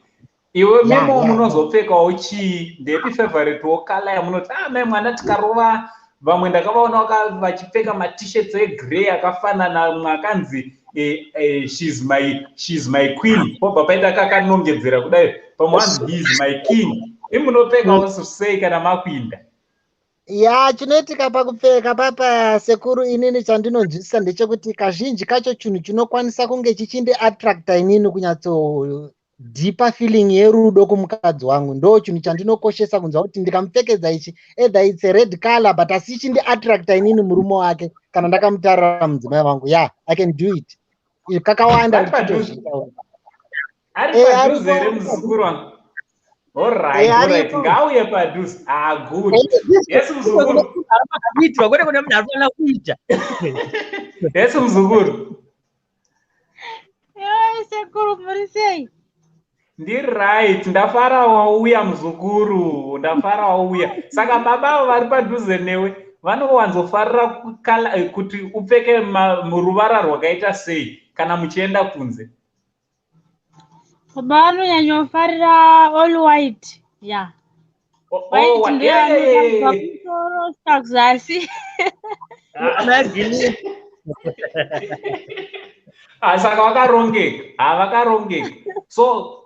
Iwe memo munozopfekawo chii? Ndepi favorite wo colour yamunoti, ah, mai mwana, tikarova? Vamwe ndakavaona vachipfeka maT-shirts egrey akafanana, mumwe akanzi "She's my queen," pobva paita kakanongedzera kudai, pamwe wanzi "He is my king." Imunopfekawo sei kana makuinda? Ya, chinoitika pakupfeka papa, sekuru, inini chandinonzwisisa ndechekuti kazhinji kacho chinhu chinokwanisa kunge chichindiattracta inini kunyatso deeper feeling yerudo kumukadzi wangu, ndo chinhu chandinokoshesa kunzwa kuti ndikamupfekedza ichi, either it's a red color, but asi chindiattracta inini murume wake kana ndakamutarira mudzimai wangu. Ya, I can do it kakawanda ndichitozviita. Ari padhuze here muzukuru wangu? Alright, ngauye padhuze. Ah, good. Yes, muzukuru. Kuitwa kwete kune munhu anofanira kuita. Yes, muzukuru. Sekuru, muri sei? Ndiri right. Ndafara wauya, muzukuru, ndafara wauya. Saka baba avo vari padhuze newe vanowanzofarira kuti upfeke ruvara rwakaita sei kana muchienda kunze? Baba vanonyanyofarira all white, ya. White ndoyanoda kumusoro kusvika kuzasi. Magini. Ah, saka vakarongeka. Ha, vakarongeka. So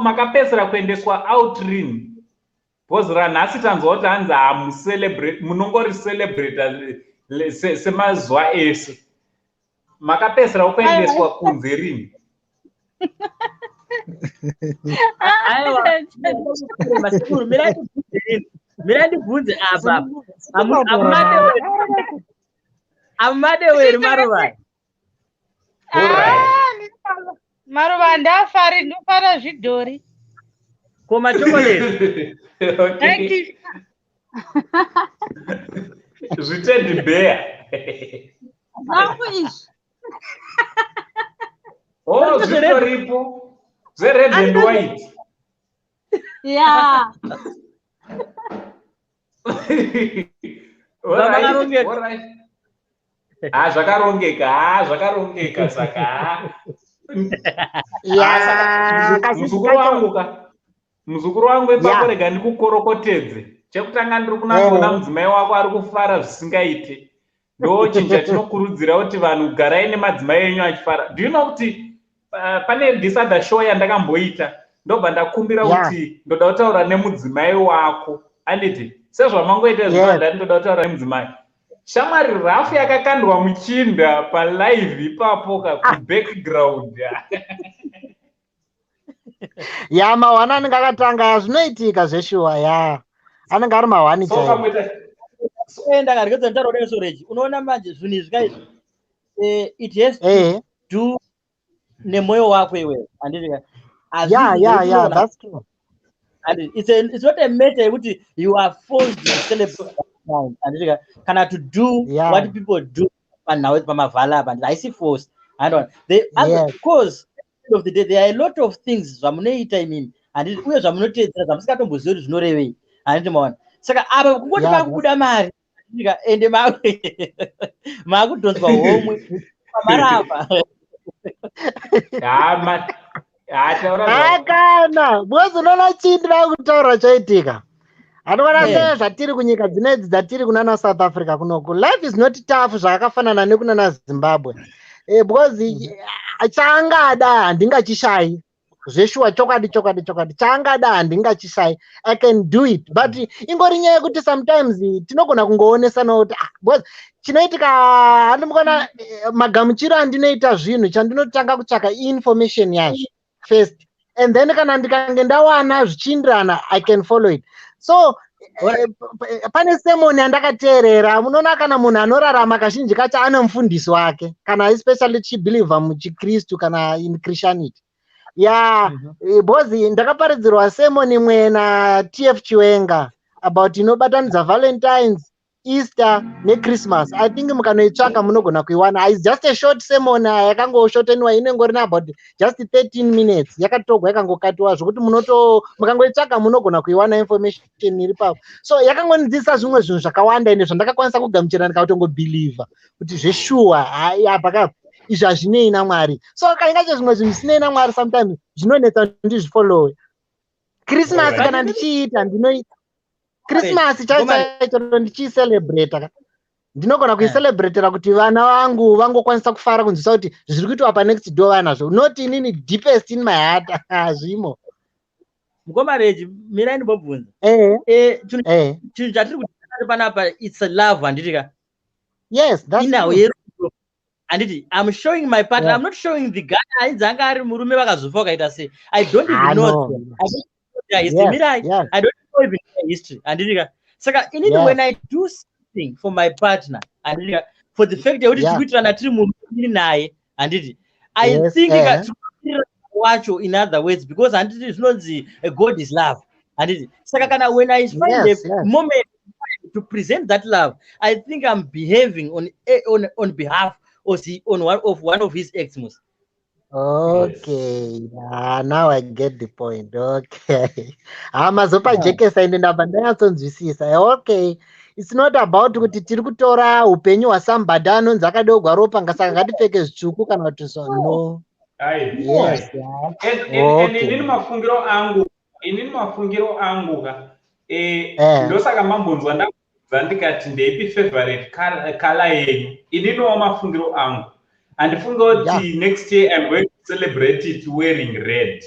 makapedzisira kuendeswa out rini? Because ranhasi tanzwa kuti hanzi hamucelebrate, munongoricelebrata semazuva ese. Makapedzisira kuendeswa kunze rini? Aiwa, masekuru, mirai ndibvunze, mirai ndibvunze apa. Amumadeweri maruva? Ah, maruva handafari, ndofara zvidhori. Ko machocolate? Okay. Zviteddy bear. Zvangu izvi. Oh, zvitoripo zvered and white. Ya. Vakarongeka. Alright. Ha, zvakarongeka. Ha, zvakarongeka. Saka ha. Ya, Muzukuru wangu ka, muzukuru wangu, ipapo rega ndikukorokotedze. Chekutanga, ndiri kunatsoona mudzimai wako ari kufara zvisingaite. Ndo chinhu chatinokurudzira kuti vanhu garai nemadzimai enyu achifara. Do you know kuti pane this other show yandakamboita, ndobva ndakumbira kuti ndoda kutaura nemudzimai wako, anditi sezvamangoita zvino? Ndati ndoda kutaura nemudzimai. Shamwari, rafu yakakandwa muchinda palive ipapo ka kubackground. Ya, mahwani anenge akatanga, zvinoitika zveshuwa. Ya, anenge ari mahwani so chaiwo. Kamuita Enda karegedza nditaura kudai. Soreji, unoona manje zvinhu izvi kaizvi, it has to do nemwoyo wako iwewe, handiti ka? Yeah, that's true. And it's not a matter yekuti you are forced to celebrate, handiti ka, kana to do what people do panhau pamavhala apa. Haisi force, handiti? The other cause, end of the day, there are a lot of things zvamunoita imimi, handiti, uye zvamunotedzera zvamusingatombozivi kuti zvinorevei, handiti maona? Saka apa kungoti makubuda mari, handiti ka, ende maakudhonzwa homwe pamarava. Ha, taura zvako. Hakana, because unoona chii ndida kutaura chaitika, handinoona sezvatiri kunyika dzinedzi dzatiri kunana South Africa kunoku, life is not tough zvakafanana nekunana Zimbabwe, because chaangada handingachishayi zveshuwa. Chokwadi, chokwadi, chokwadi, chaangada handingachishayi. I can do it, but ingori nyaya yekuti sometimes tinogona kungoonesana kuti, ah, because chinoitika, handimukona magamuchiro andinoita zvinhu, chandinotanga kutsvaka information yazvo first, and then kana ndikange ndawana zvichiindirana, I can follow it. So pane sermon yandakateerera. Munoona, kana munhu anorarama, kazhinji kacho ane mufundisi wake, kana especially tichibhilivha muchiKristu kana in Christianity, ya. Because ndakaparidzirwa sermon imwe naTF Chiwenga about inobatanidza Valentines, Easter neChristmas. I think mukanoitsvaka munogona kuiwana. It's just a short sermon yakangoshorteniwa, inengori about just 13 minutes, yakatogwa yakangokatiwa zvokuti munoto mukangoitsvaka munogona kuiwana information iri papo. So yakangondidzidzisa zvimwe zvinhu zvakawanda ende zvandakakwanisa kugamuchira, ndikatongobhilivha kuti zveshuwa, hai, apa ka izvi hazvinei naMwari. So kaingacho zvimwe zvinhu zvisinei naMwari sometimes zvinonetsa kuti ndizvifollowe. Christmas kana ndichiita, ndinoita Christmas chaicho chaicho, ndichiicelebrata, ndinogona kuicelebratera kuti vana vangu vangokwanisa kufara, kunzwisa kuti zviri kuitwa panext door vanazvo, not inini deepest in my heart hazvimo. Mukoma Reji, mirai ndimbobvunza. Chinhu chinhu chatiri kuti panapa, it's a love, handiti ka? Yes, that's Inhau true. yerudo, handiti? I'm showing my partner. I'm not showing the guy ainzi anga ari murume vakazofa vakaita sei. I don't even Ah, know no. them. I don't know their history. Mirai, I don't know even their history, handiti ka? Saka inini, when I do something for my partner, handiti ka, for the fact yekuti tiri kuitirana tiri murume ndiri naye, handiti, I think ka tiri kuitirana wacho, in other words, because handiti zvinonzi God is love, handiti? Saka kana when I find a moment to present that love, I think I'm behaving on behalf of the, on one of his ex mus Okay, ah, now I get the point. Okay, ha, mazopajekesa ende ndabva ndanyatsonzwisisa. Okay, it's not about kuti tiri kutora upenyu hwasomebody anonzi akadogwa ropa, ngasaka ngatipfeke zvitsvuku kana kuti so, no. Ai. Yes, yeah. And inini mafungiro angu ka, ndosaka mambonzwa ndabvunza ndikati ndeipi favorite color yenyu. Ininiwo mafungiro angu, handifunge kuti next year I'm going to celebrate it wearing red.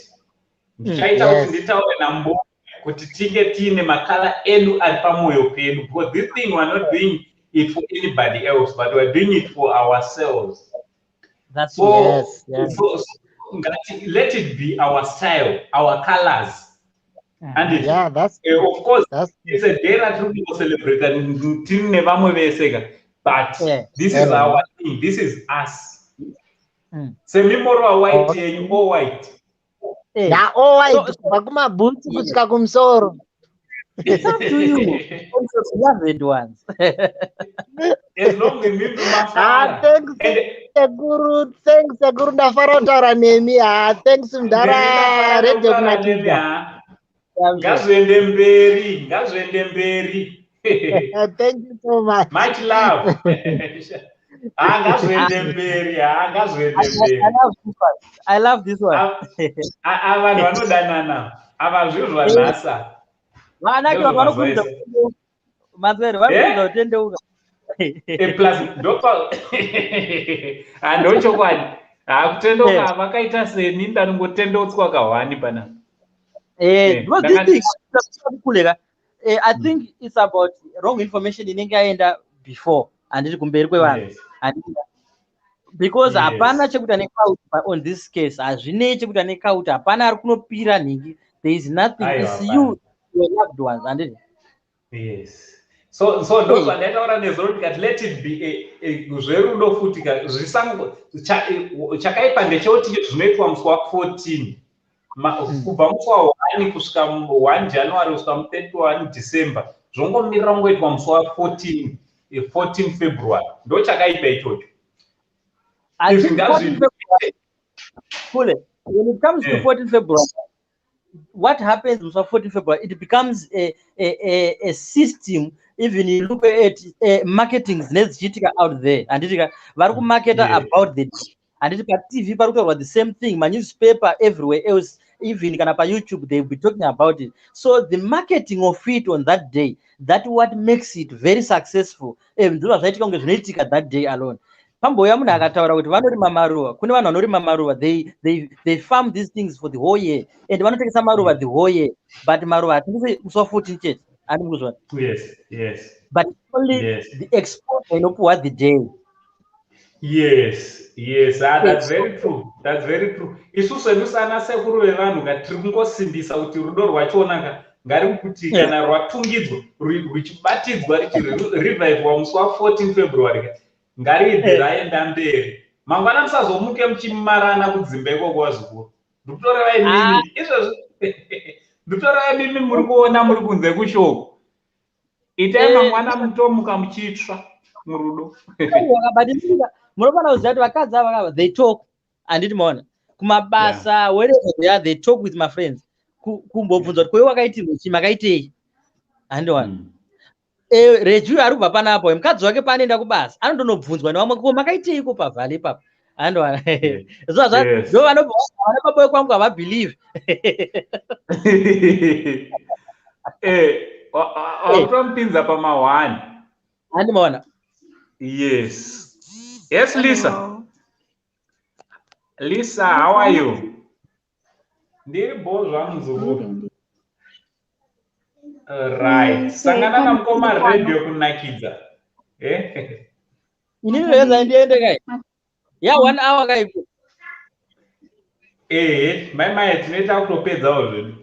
Ndichaita kuti nditaure nambo kuti tinge tiine macolour edu ari pamwoyo pedu, because this thing, we are not doing it for anybody else, but we are doing it for ourselves. That's So, so ngati, let it be our style, our colors. And it, Yeah, that's of course, that's it's a day ratiri kungocelebrata tiri nevamwe vese ka, but this is our thing, this is us. Semimorwa white yenyu, all white. Yeah, all white, kubva kumabhutsu kusvika kumusoro. It's up to you also, beloved ones. As long as mimi Ah, mafara. thanks sekuru, thanks sekuru, ndafara kutaura nemi. Ah, thanks mudhara, Radio Kunakidza. Ngazviende mberi, ngazviende mberi. Thank you so much. Much love. Ha, ngazviende mberi, ha, ngazviende mberi. I love this one. I love this one. Vanhu vanodanana ava, zviro zvanhasa. Vakanakirwa vanokurumidza mazwere, vanokurumidza kutendeuka. Plus ndopa ndochokwadi. Hakutendeuka vakaita seni, ndanongotendeutswa kahwani pana. Because this thing kuleka, I think it's about wrong information inenge yaenda before, handiti, kumberi kwevanhu, handiti? Because hapana chekuita necult on this case. Hazvinei chekuita necult, hapana ari kunopira nhingi. There is nothing. It's you, your loved ones, handiti? Yes, so ndo zvandaitaura nezuro, ndikati let it be zverudo futi. Zvisango chakaipa ndechekuti zvinoitwa musi wa14, kubva musi wa1 kusvika 1 January kusvika mu31 December, zvongomirira kungoitwa musi wa14, 14 February. Ndo chakaipa ichocho. Izvi ngazvi Kule, when it comes to 14 February, what happens musi wa14 February, it becomes a system. Even you look at marketing dzinenge dzichiitika out there, handiti ka? Vari kumarketa about the, handiti, paTV pari kutaurwa the same thing, manewspaper, everywhere else, even kana paYouTube they will be talking about it. So the marketing of it on that day, that what makes it very successful. Ndizvo zvaitika kunge zvinoitika that day alone. Pambouya munhu akataura kuti vanorima maruva, kune vanhu vanorima maruva, they farm these things for the whole year and vanotengesa maruva the whole year, but maruva hatengesi musi wa14 chete, handi mukuzvona? Yes. But only the exposure inopuhwa the day. Yes, ah, that's very true, that's very true. Isusu hedu sana sekuru vevanhu ka, tiri kungosimbisa kuti rudo rwachona ngari kuti kana rwatungidzwa, ruchibatidzwa, richirevivwa musi wa14 February ka, ngaribve raenda mberi. Mangwana musazomuke muchimarana kudzimba ikoko, vazukuru. Ndikutoreva imimi izvozvi, ndikutoreva imimi muri kuona muri kunze kushoko. Itai mangwana mutomuka muchitsva murudo. Munofanira kuziva kuti vakadzi ava kava, they talk, handiti maona kumabasa, wherever they are, they talk with my friends, kumbobvunza kuti koiwe wakaitirwe chii, makaitei, handiwana. Reju ari kubva panapo, mukadzi wake paanoenda kubasa anondonobvunzwa nevamwe, ko makaiteiko pavhale ipapo, handiwana. Ndo vana baba vekwangu havabelieve. Wakutomupinza pama1. Handi maona? Yes, Lisa. Lisa, how are you? Ndiri bo zvangu, muzukuru. Right, sangana namukoma Radio kunakidza. Inini reza ndiende kai ya one hour kai. Ehe, mai mai, tinoita kutopedzawo zvedu.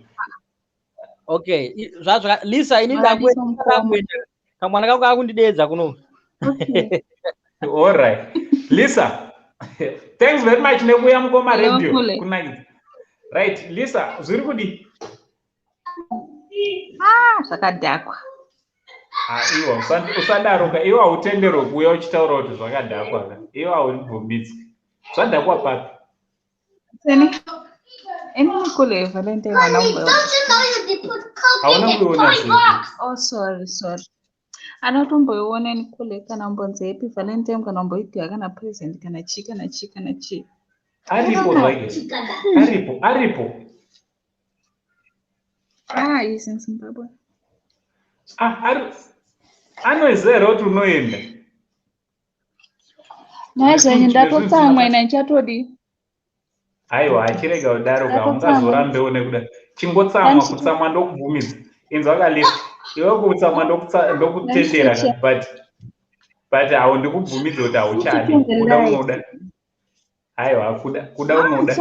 Okay, zvazva Lisa, ini ndakuenda, kamwana kangu kakundidedza kuno. All right, Lisa, thanks very much nekuuya, mukoma Radio kunakidza. Right, Lisa, zviri kudi? Ah, zvakadhakwa. Iwa usadaroka, iwe hautenderwe kuuya uchitaura kuti zvakadhakwa ka. Iwe haubvumidzwi. Zvadhakwa papi? Seni ini kule Valentine. Hauna kuiona sei? Oh, sorry, sorry, anatomboiona ini kule, kana mbonzi happy Valentine, kana mboipiwa kana present, kana chii, kana chii, kana chii. Aripo zvake, aripo, aripo. Ah, is in Zimbabwe. Ah, anoziva here kuti unoenda? Nhai zvenyu, ndatotsamwa ina, ichatodi. Aiwa, achirega kudaro ka, ungazorambewo nekuda chingotsamwa. Kutsamwa ndokubvumidza. Inzwa kalist, iwe kutsamwa ndokutendera, but haundikubvumidza kuti hauchadi. Kuda unoda, aiwa, kuda, kuda unoda,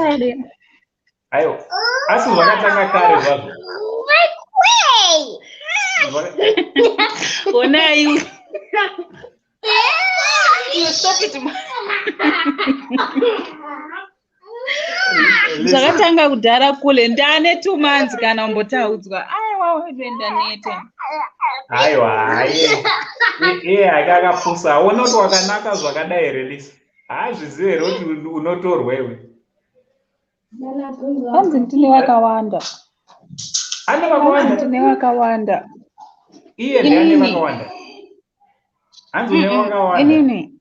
aiwa. Asi zvakatanga kare zvazvo. Onai, you stop it. Zvakatanga kudhara kule, ndane 2 months kana umbotaudzwa. Aiwa, wedu ndaneta. Aiwa, haye, iye hake akapusa. Aona kuti wakanaka zvakadai here, Lisa? Haazvizivi here kuti unotorwa iwe? Hanzi ndine vakawanda. Ane vakawanda? Ndine vakawanda. Iye ndiane vakawanda? Hanzi une vakawanda. Inini.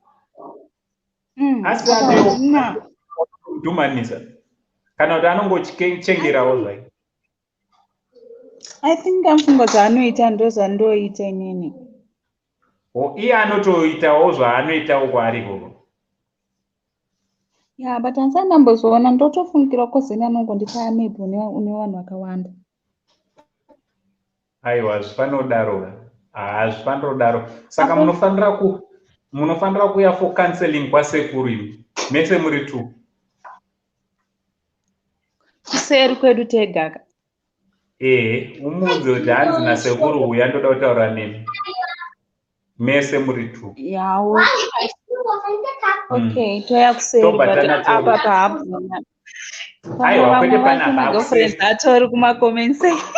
Asi anedhumanisa kana kuti anongochengerawo zvake? I think amufunga zvaanoita ndozvandoita inini. Iye anotoitawo zvaanoitawo kwaari ikoko. Yeah, but handisati ndambozoona, ndotofungira kozeni anongondipa maybe une vanhu vakawanda. Aiwa, hazvifanodaro, hazvifanodaro. Saka munofanira kuuya for counseling kwasekuru imi mese muri two. Kuseri kwedu tegaka. Ehe, umuudze kuti hanzi nasekuru uya ndoda kutaura nemi mese muri two. Yawo, okay, toya kuseri, but apa pahabvuna. Aiwa, kwete panapa. Magirlfriends atori kumacomment section.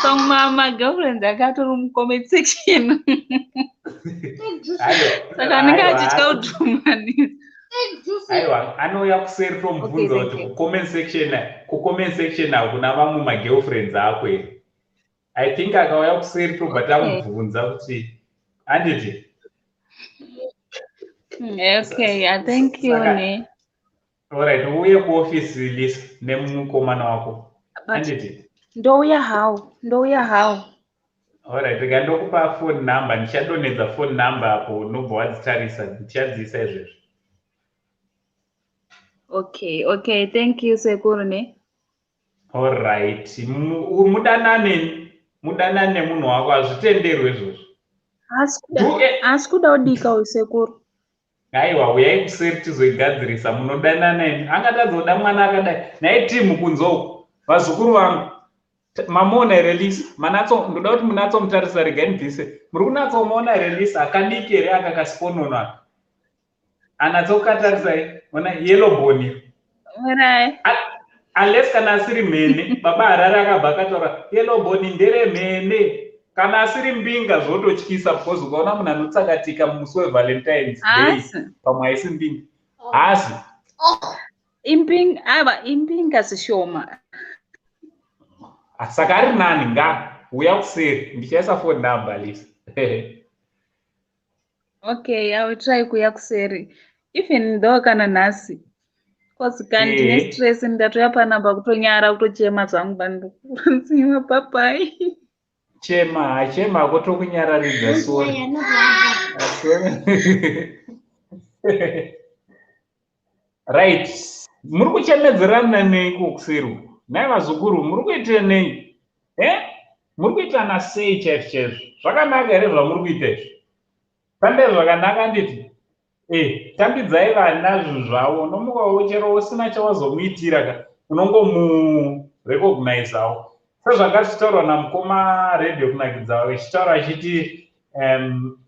Pamwe magirlfriends akatori mucomment section, saka anenge achitya kudhumanisa. Aiwa, anouya kuseri, tomubvunza kuti kucomment section hakuna vamwe magirlfriends ako here. I think akauya kuseri tobva tamubvunza kuti, handiti? Okay, thank you ne. Alright, uuye kuofisi, Lisa, nemukomana wako, handiti? Ndouya how? Ndouya how? Alright, rega ndokupa phone number. Ndichadonhedza phone number apo, unobva wadzitarisa. Ndichadziisa izvezvi. Okay, thank you, sekuru ne. Alright, mudanane, mudanane nemunhu wako, hazvitenderwe izvozvo. Haasi kuda kudika uyu, sekuru. Aiwa, uyai kuseri tizoigadzirisa. Munodanana imi, angatadza kuda mwana akadai? Nhai timu kunze uku, vazukuru vangu, mamuona here Lisa? Manatso, ndoda kuti munatsomutarisa. Regai ndibvise. Muri kunatsomuona here Lisa? Akadiki here aka kasiponono aka? Anatsokatarisai, ona yellow bone. Unless kana asiri mhene. Baba Harare akabva akataura yellow bone nderemhene. Kana asiri mbinga zvototyisa, because ukaona munhu anotsakatika musi weValentines Day, pamwe haisi mbinga, haasi. Imbinga, ava imbinga zishoma. Saka ari nani. Nga uya kuseri, ndichaisa phone number, Lisa. Okay, I will try kuya kuseri, even though kana nhasi, cause kan ndine stress, ndatoya panapa kutonyara, kutochema zvangu bandiwa papai. Chema, hachema kutokunyararidza. Sorry, sorry. Right, muri kuchemedzerana neiko kuseri uku? Nhai vazukuru, muri kuitira nei? E, muri kuitana sei chaizvo chaizvo? Zvakanaka here zvamuri kuita izvi? Pambe zvakanaka, handiti? E, tambidzai vana zvinhu zvavo. Unomukawo chero usina chawazomuitira ka, unongomurecognizawo sezvanga zvichitaurwa namukoma Radio Kunakidza, ichitaura achiti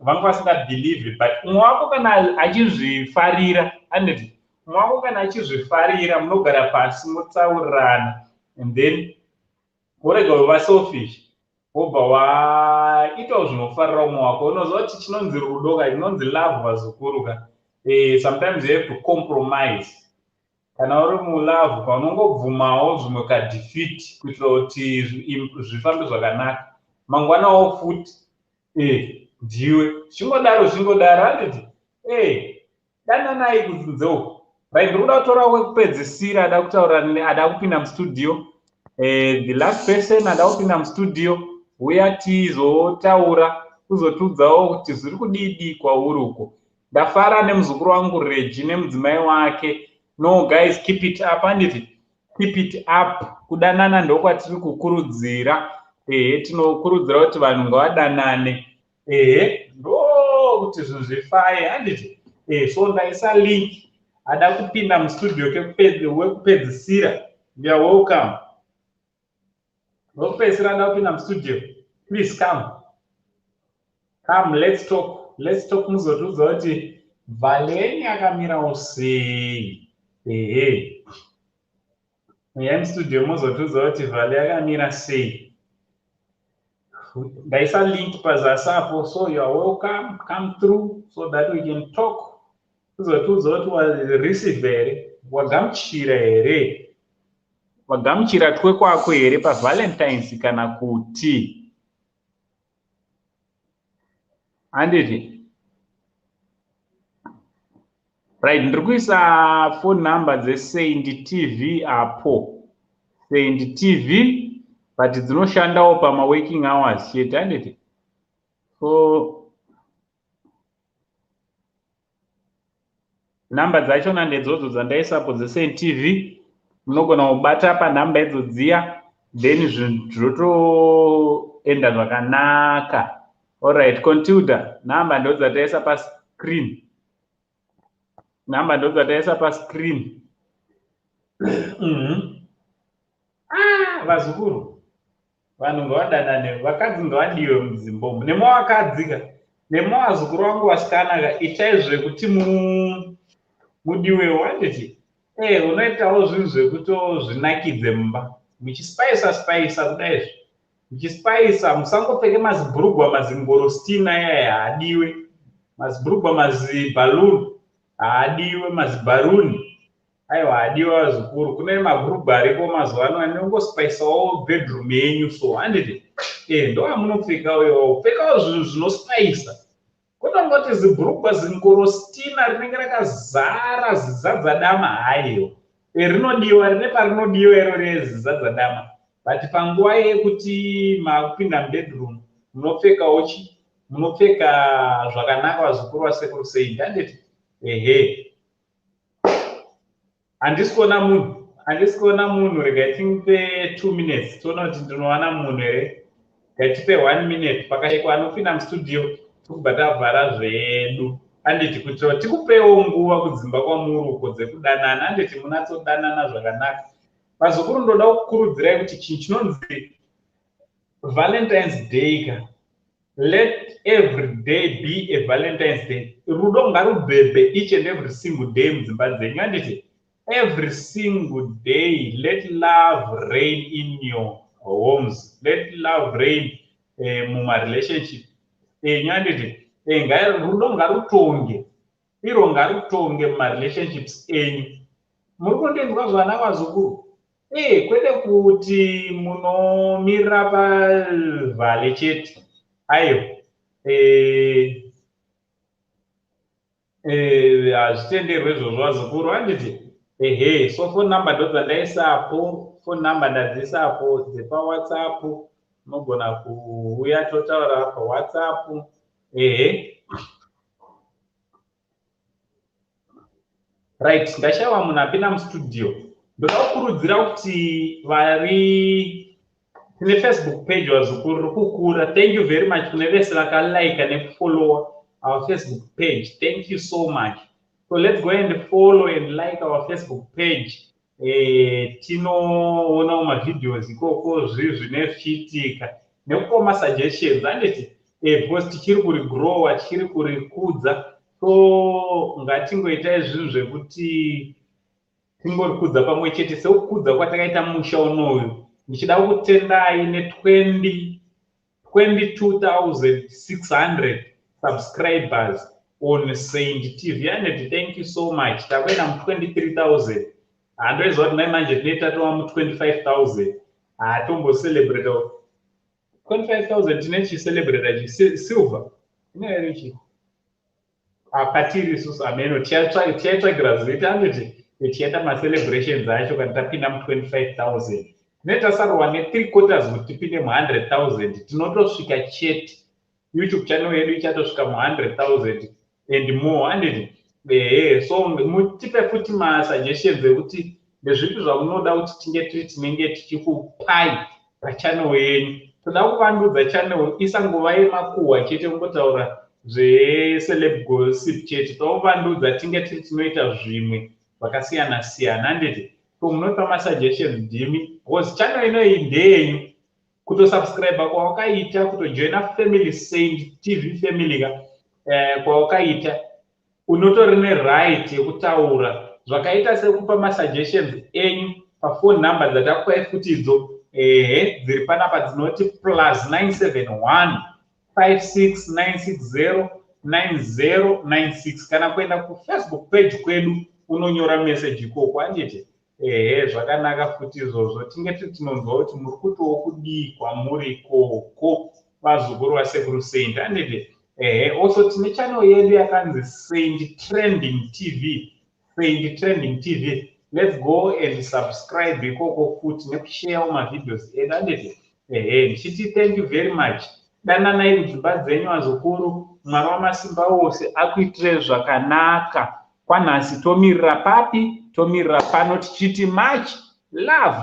vanga vasingabelieve, but umwe wako kana achizvifarira, handiti? Umwe wako kana achizvifarira, munogara pasi motaurirana, and then worega kuva selfish, wobva waitawo zvinofarira umwe wako. Unoziva kuti chinonzi rudo ka, chinonzi love, vazukuru ka, sometimes you have to compromise. Kana uri mulove ka, unongobvumawo zvimwe kadefeat kuitira kuti zvifambe zvakanaka. Mangwanawo futi ndiwe zvichingodaro, zvichingodaro, handiti? Dananai kunze uku. Right, ndiri kuda kutora wekupedzisira ada kutaura, ada kupinda mustudio. The last person ada kupinda mustudio, uya tizotaura, kuzotiudzawo kuti zviri kudidi kwauri uko. Ndafara nemuzukuru wangu Regi nemudzimai wake. No guys, keep it up, handiti? Keep it up. Kudanana ndokwatiri kukurudzira. Ehe, tinokurudzira kuti vanhu ngavadanane. Ehe, ndokuti zvinhu zvifaye, handiti? So ndaisa link. Ada kupinda mustudio wekupedzisira, you are welcome. Wekupedzisira ada kupinda mustudio, please come, come, let's talk, let's talk. Muzotiudza kuti Valeni akamirawo sei. Ehe, uyai mustudio muzotiudza kuti Vale akamira sei. Ndaisa link pazasi apo, so you are welcome. Come through so that we can talk. Uzotiudza kuti wareceive here, wagamuchira here, wagamuchira twekwako here paValentines kana kuti, handiti? Right, ndiri kuisa phone number dzeSaint TV apo. Saint TV, but dzinoshandawo pamaworking hours chete, handiti? So nhamba dzachona ndedzodzo dzandaisapo dzeSaint TV. Munogona kubata panhamba idzo dziya, then zvinhu zvotoenda zvakanaka. Alright, Contilda, nhamba ndodzataisa pascreen. Nhamba ndodzataisa pascreen. Ah, vazukuru, vanhu ngavadanane, vakadzi ngavadiwe mudzimba umu. Nemavakadzi ka, nemavazukuru vangu vasikana ka, itai zvekuti mudiwewo, handiti? Unoitawo zvinhu zvekuti zvinakidze mumba. Muchispaisa spaisa kudai izvi. Muchispaisa, musangopfeke mazibhurugwa mazingorostina ayaya haadiwe. Mazibhurugwa maziballoon haadiwe, mazibaruni. Aiwa, haadiwe vazukuru. Kune mabhurugwa ariko mazuva ano anongospaisawo bedroom yenyu so, handiti? Ndo amunopfekawo iwawo. Pfekawo zvinhu zvinospaisa. Kutongoti zibhurugwa zingorostina rinenge rakazara zizadza dama, haiwa. Rinodiwa, rine parinodiwa iro rezizadza dama. But panguva yekuti makupinda mubedroom, munopfekawo chi? Munopfeka zvakanaka vazukuru vasekuru sei, handiti? Ehe. Handisi kuona munhu. Handisi kuona munhu, regai timupe 2 minutes toona kuti ndinowana munhu here. Regai tipe 1 minute, pakashayikwa anopinda mustudio tikubva tavhara zvedu. Handiti, kuitira kuti tikupewo nguva kudzimba kwamuri uko dzekudanana, handiti? Munatsodanana zvakanaka. Vazukuru, ndoda kukurudzirai kuti chinhu chinonzi Valentine's Day ka, let every day be a Valentine's Day. Rudo ngarubhebhe each and every single day mudzimba dzenyu, handiti? Every single day let love reign in your homes. Let love reign mumarelationship enyu, handiti? Rudo ngarutonge, iro ngarutonge mumarelationships enyu. Muri kundinzwa zvana vazukuru? Kwete kuti munomirira pavhale chete. Aiwa, hazvitenderwe izvozvo vazukuru, handiti? Ehe, so phone number ndodzandaisapo, phone number ndadzisapo dzepaWhatsApp. Unogona kuuya totaura paWhatsApp. Ehe. Right, ndashaiwa munhu apinda mustudio. Ndoda kukurudzira kuti vari tine Facebook page vazukuru riri kukura. Thank you very much kune vese vakalike nekufollowa our Facebook page. Thank you so much. So let's go and follow and like our Facebook page. Tinoonawo mavideos ikoko, zvii zvine zvichiitika, nekupawo masuggestions, handiti? Because tichiri kurigrowa, tichiri kurikudza, so ngatingoitai zvinhu zvekuti tingorikudza pamwe chete sekukudza kwatakaita musha unoyu. Ndichida kutendai ne20 22,600 subscribers on Saint TV, and thank you so much. Takuenda mu23,000. Handoiziva kuti mai manje tinee tatova mu25,000. Hatombocelebrata 25,000, tine chicelebrata chi silver ine chi patiri isusu ameno tichaitsvagira zita, anditi? Tichaita macelebrations acho kana tapinda mu25,000. Tine tasarwa ne3 quarters kuti tipinde mu100,000. Tinotosvika chete. YouTube channel yedu ichatosvika mu100,000 and more, handiti? Ehe, so mutipe futi masuggestions ekuti ndezvipi zvamunoda kuti tinge tiri tinenge tichikupai pachannel yenyu. Toda kuvandudza channel, isangova yemakuhwa chete, kungotaura zveceleb gossip chete. Toda kuvandudza, tinge tiri tinoita zvimwe zvakasiyana siyana, handiti? So munopa masuggestions ndimi, because channel inoyi ndeyenyu. Kutosubscribe kwawakaita, kutojoina family, Saint TV family ka, kwawakaita, unotori neright yekutaura zvakaita sekupa masuggestions enyu paphone number dzatakupai futi idzo, ehe, dziri panapa, dzinoti plus 971 56960 9096, kana kuenda kuFacebook page kwedu unonyora message ikoko, handiti? Ehe, zvakanaka futi izvozvo. Tinge tiri tinonzwa kuti muri kutiwo kudii kwamuri ikoko, vazukuru vasekuru Saint, handiti? Ehe, also tine channel yedu yakanzi Saint Trending TV, Saint Trending TV. Let's go and subscribe ikoko futi nekusharewo mavideos edu, anditi? Ehe, ndichiti thank you very much. Dananai kudzimba dzenyu, vazukuru. Mwari wamasimba ose akuitire zvakanaka. Kwanhasi tomirira papi? Tomirira pano tichiti much love.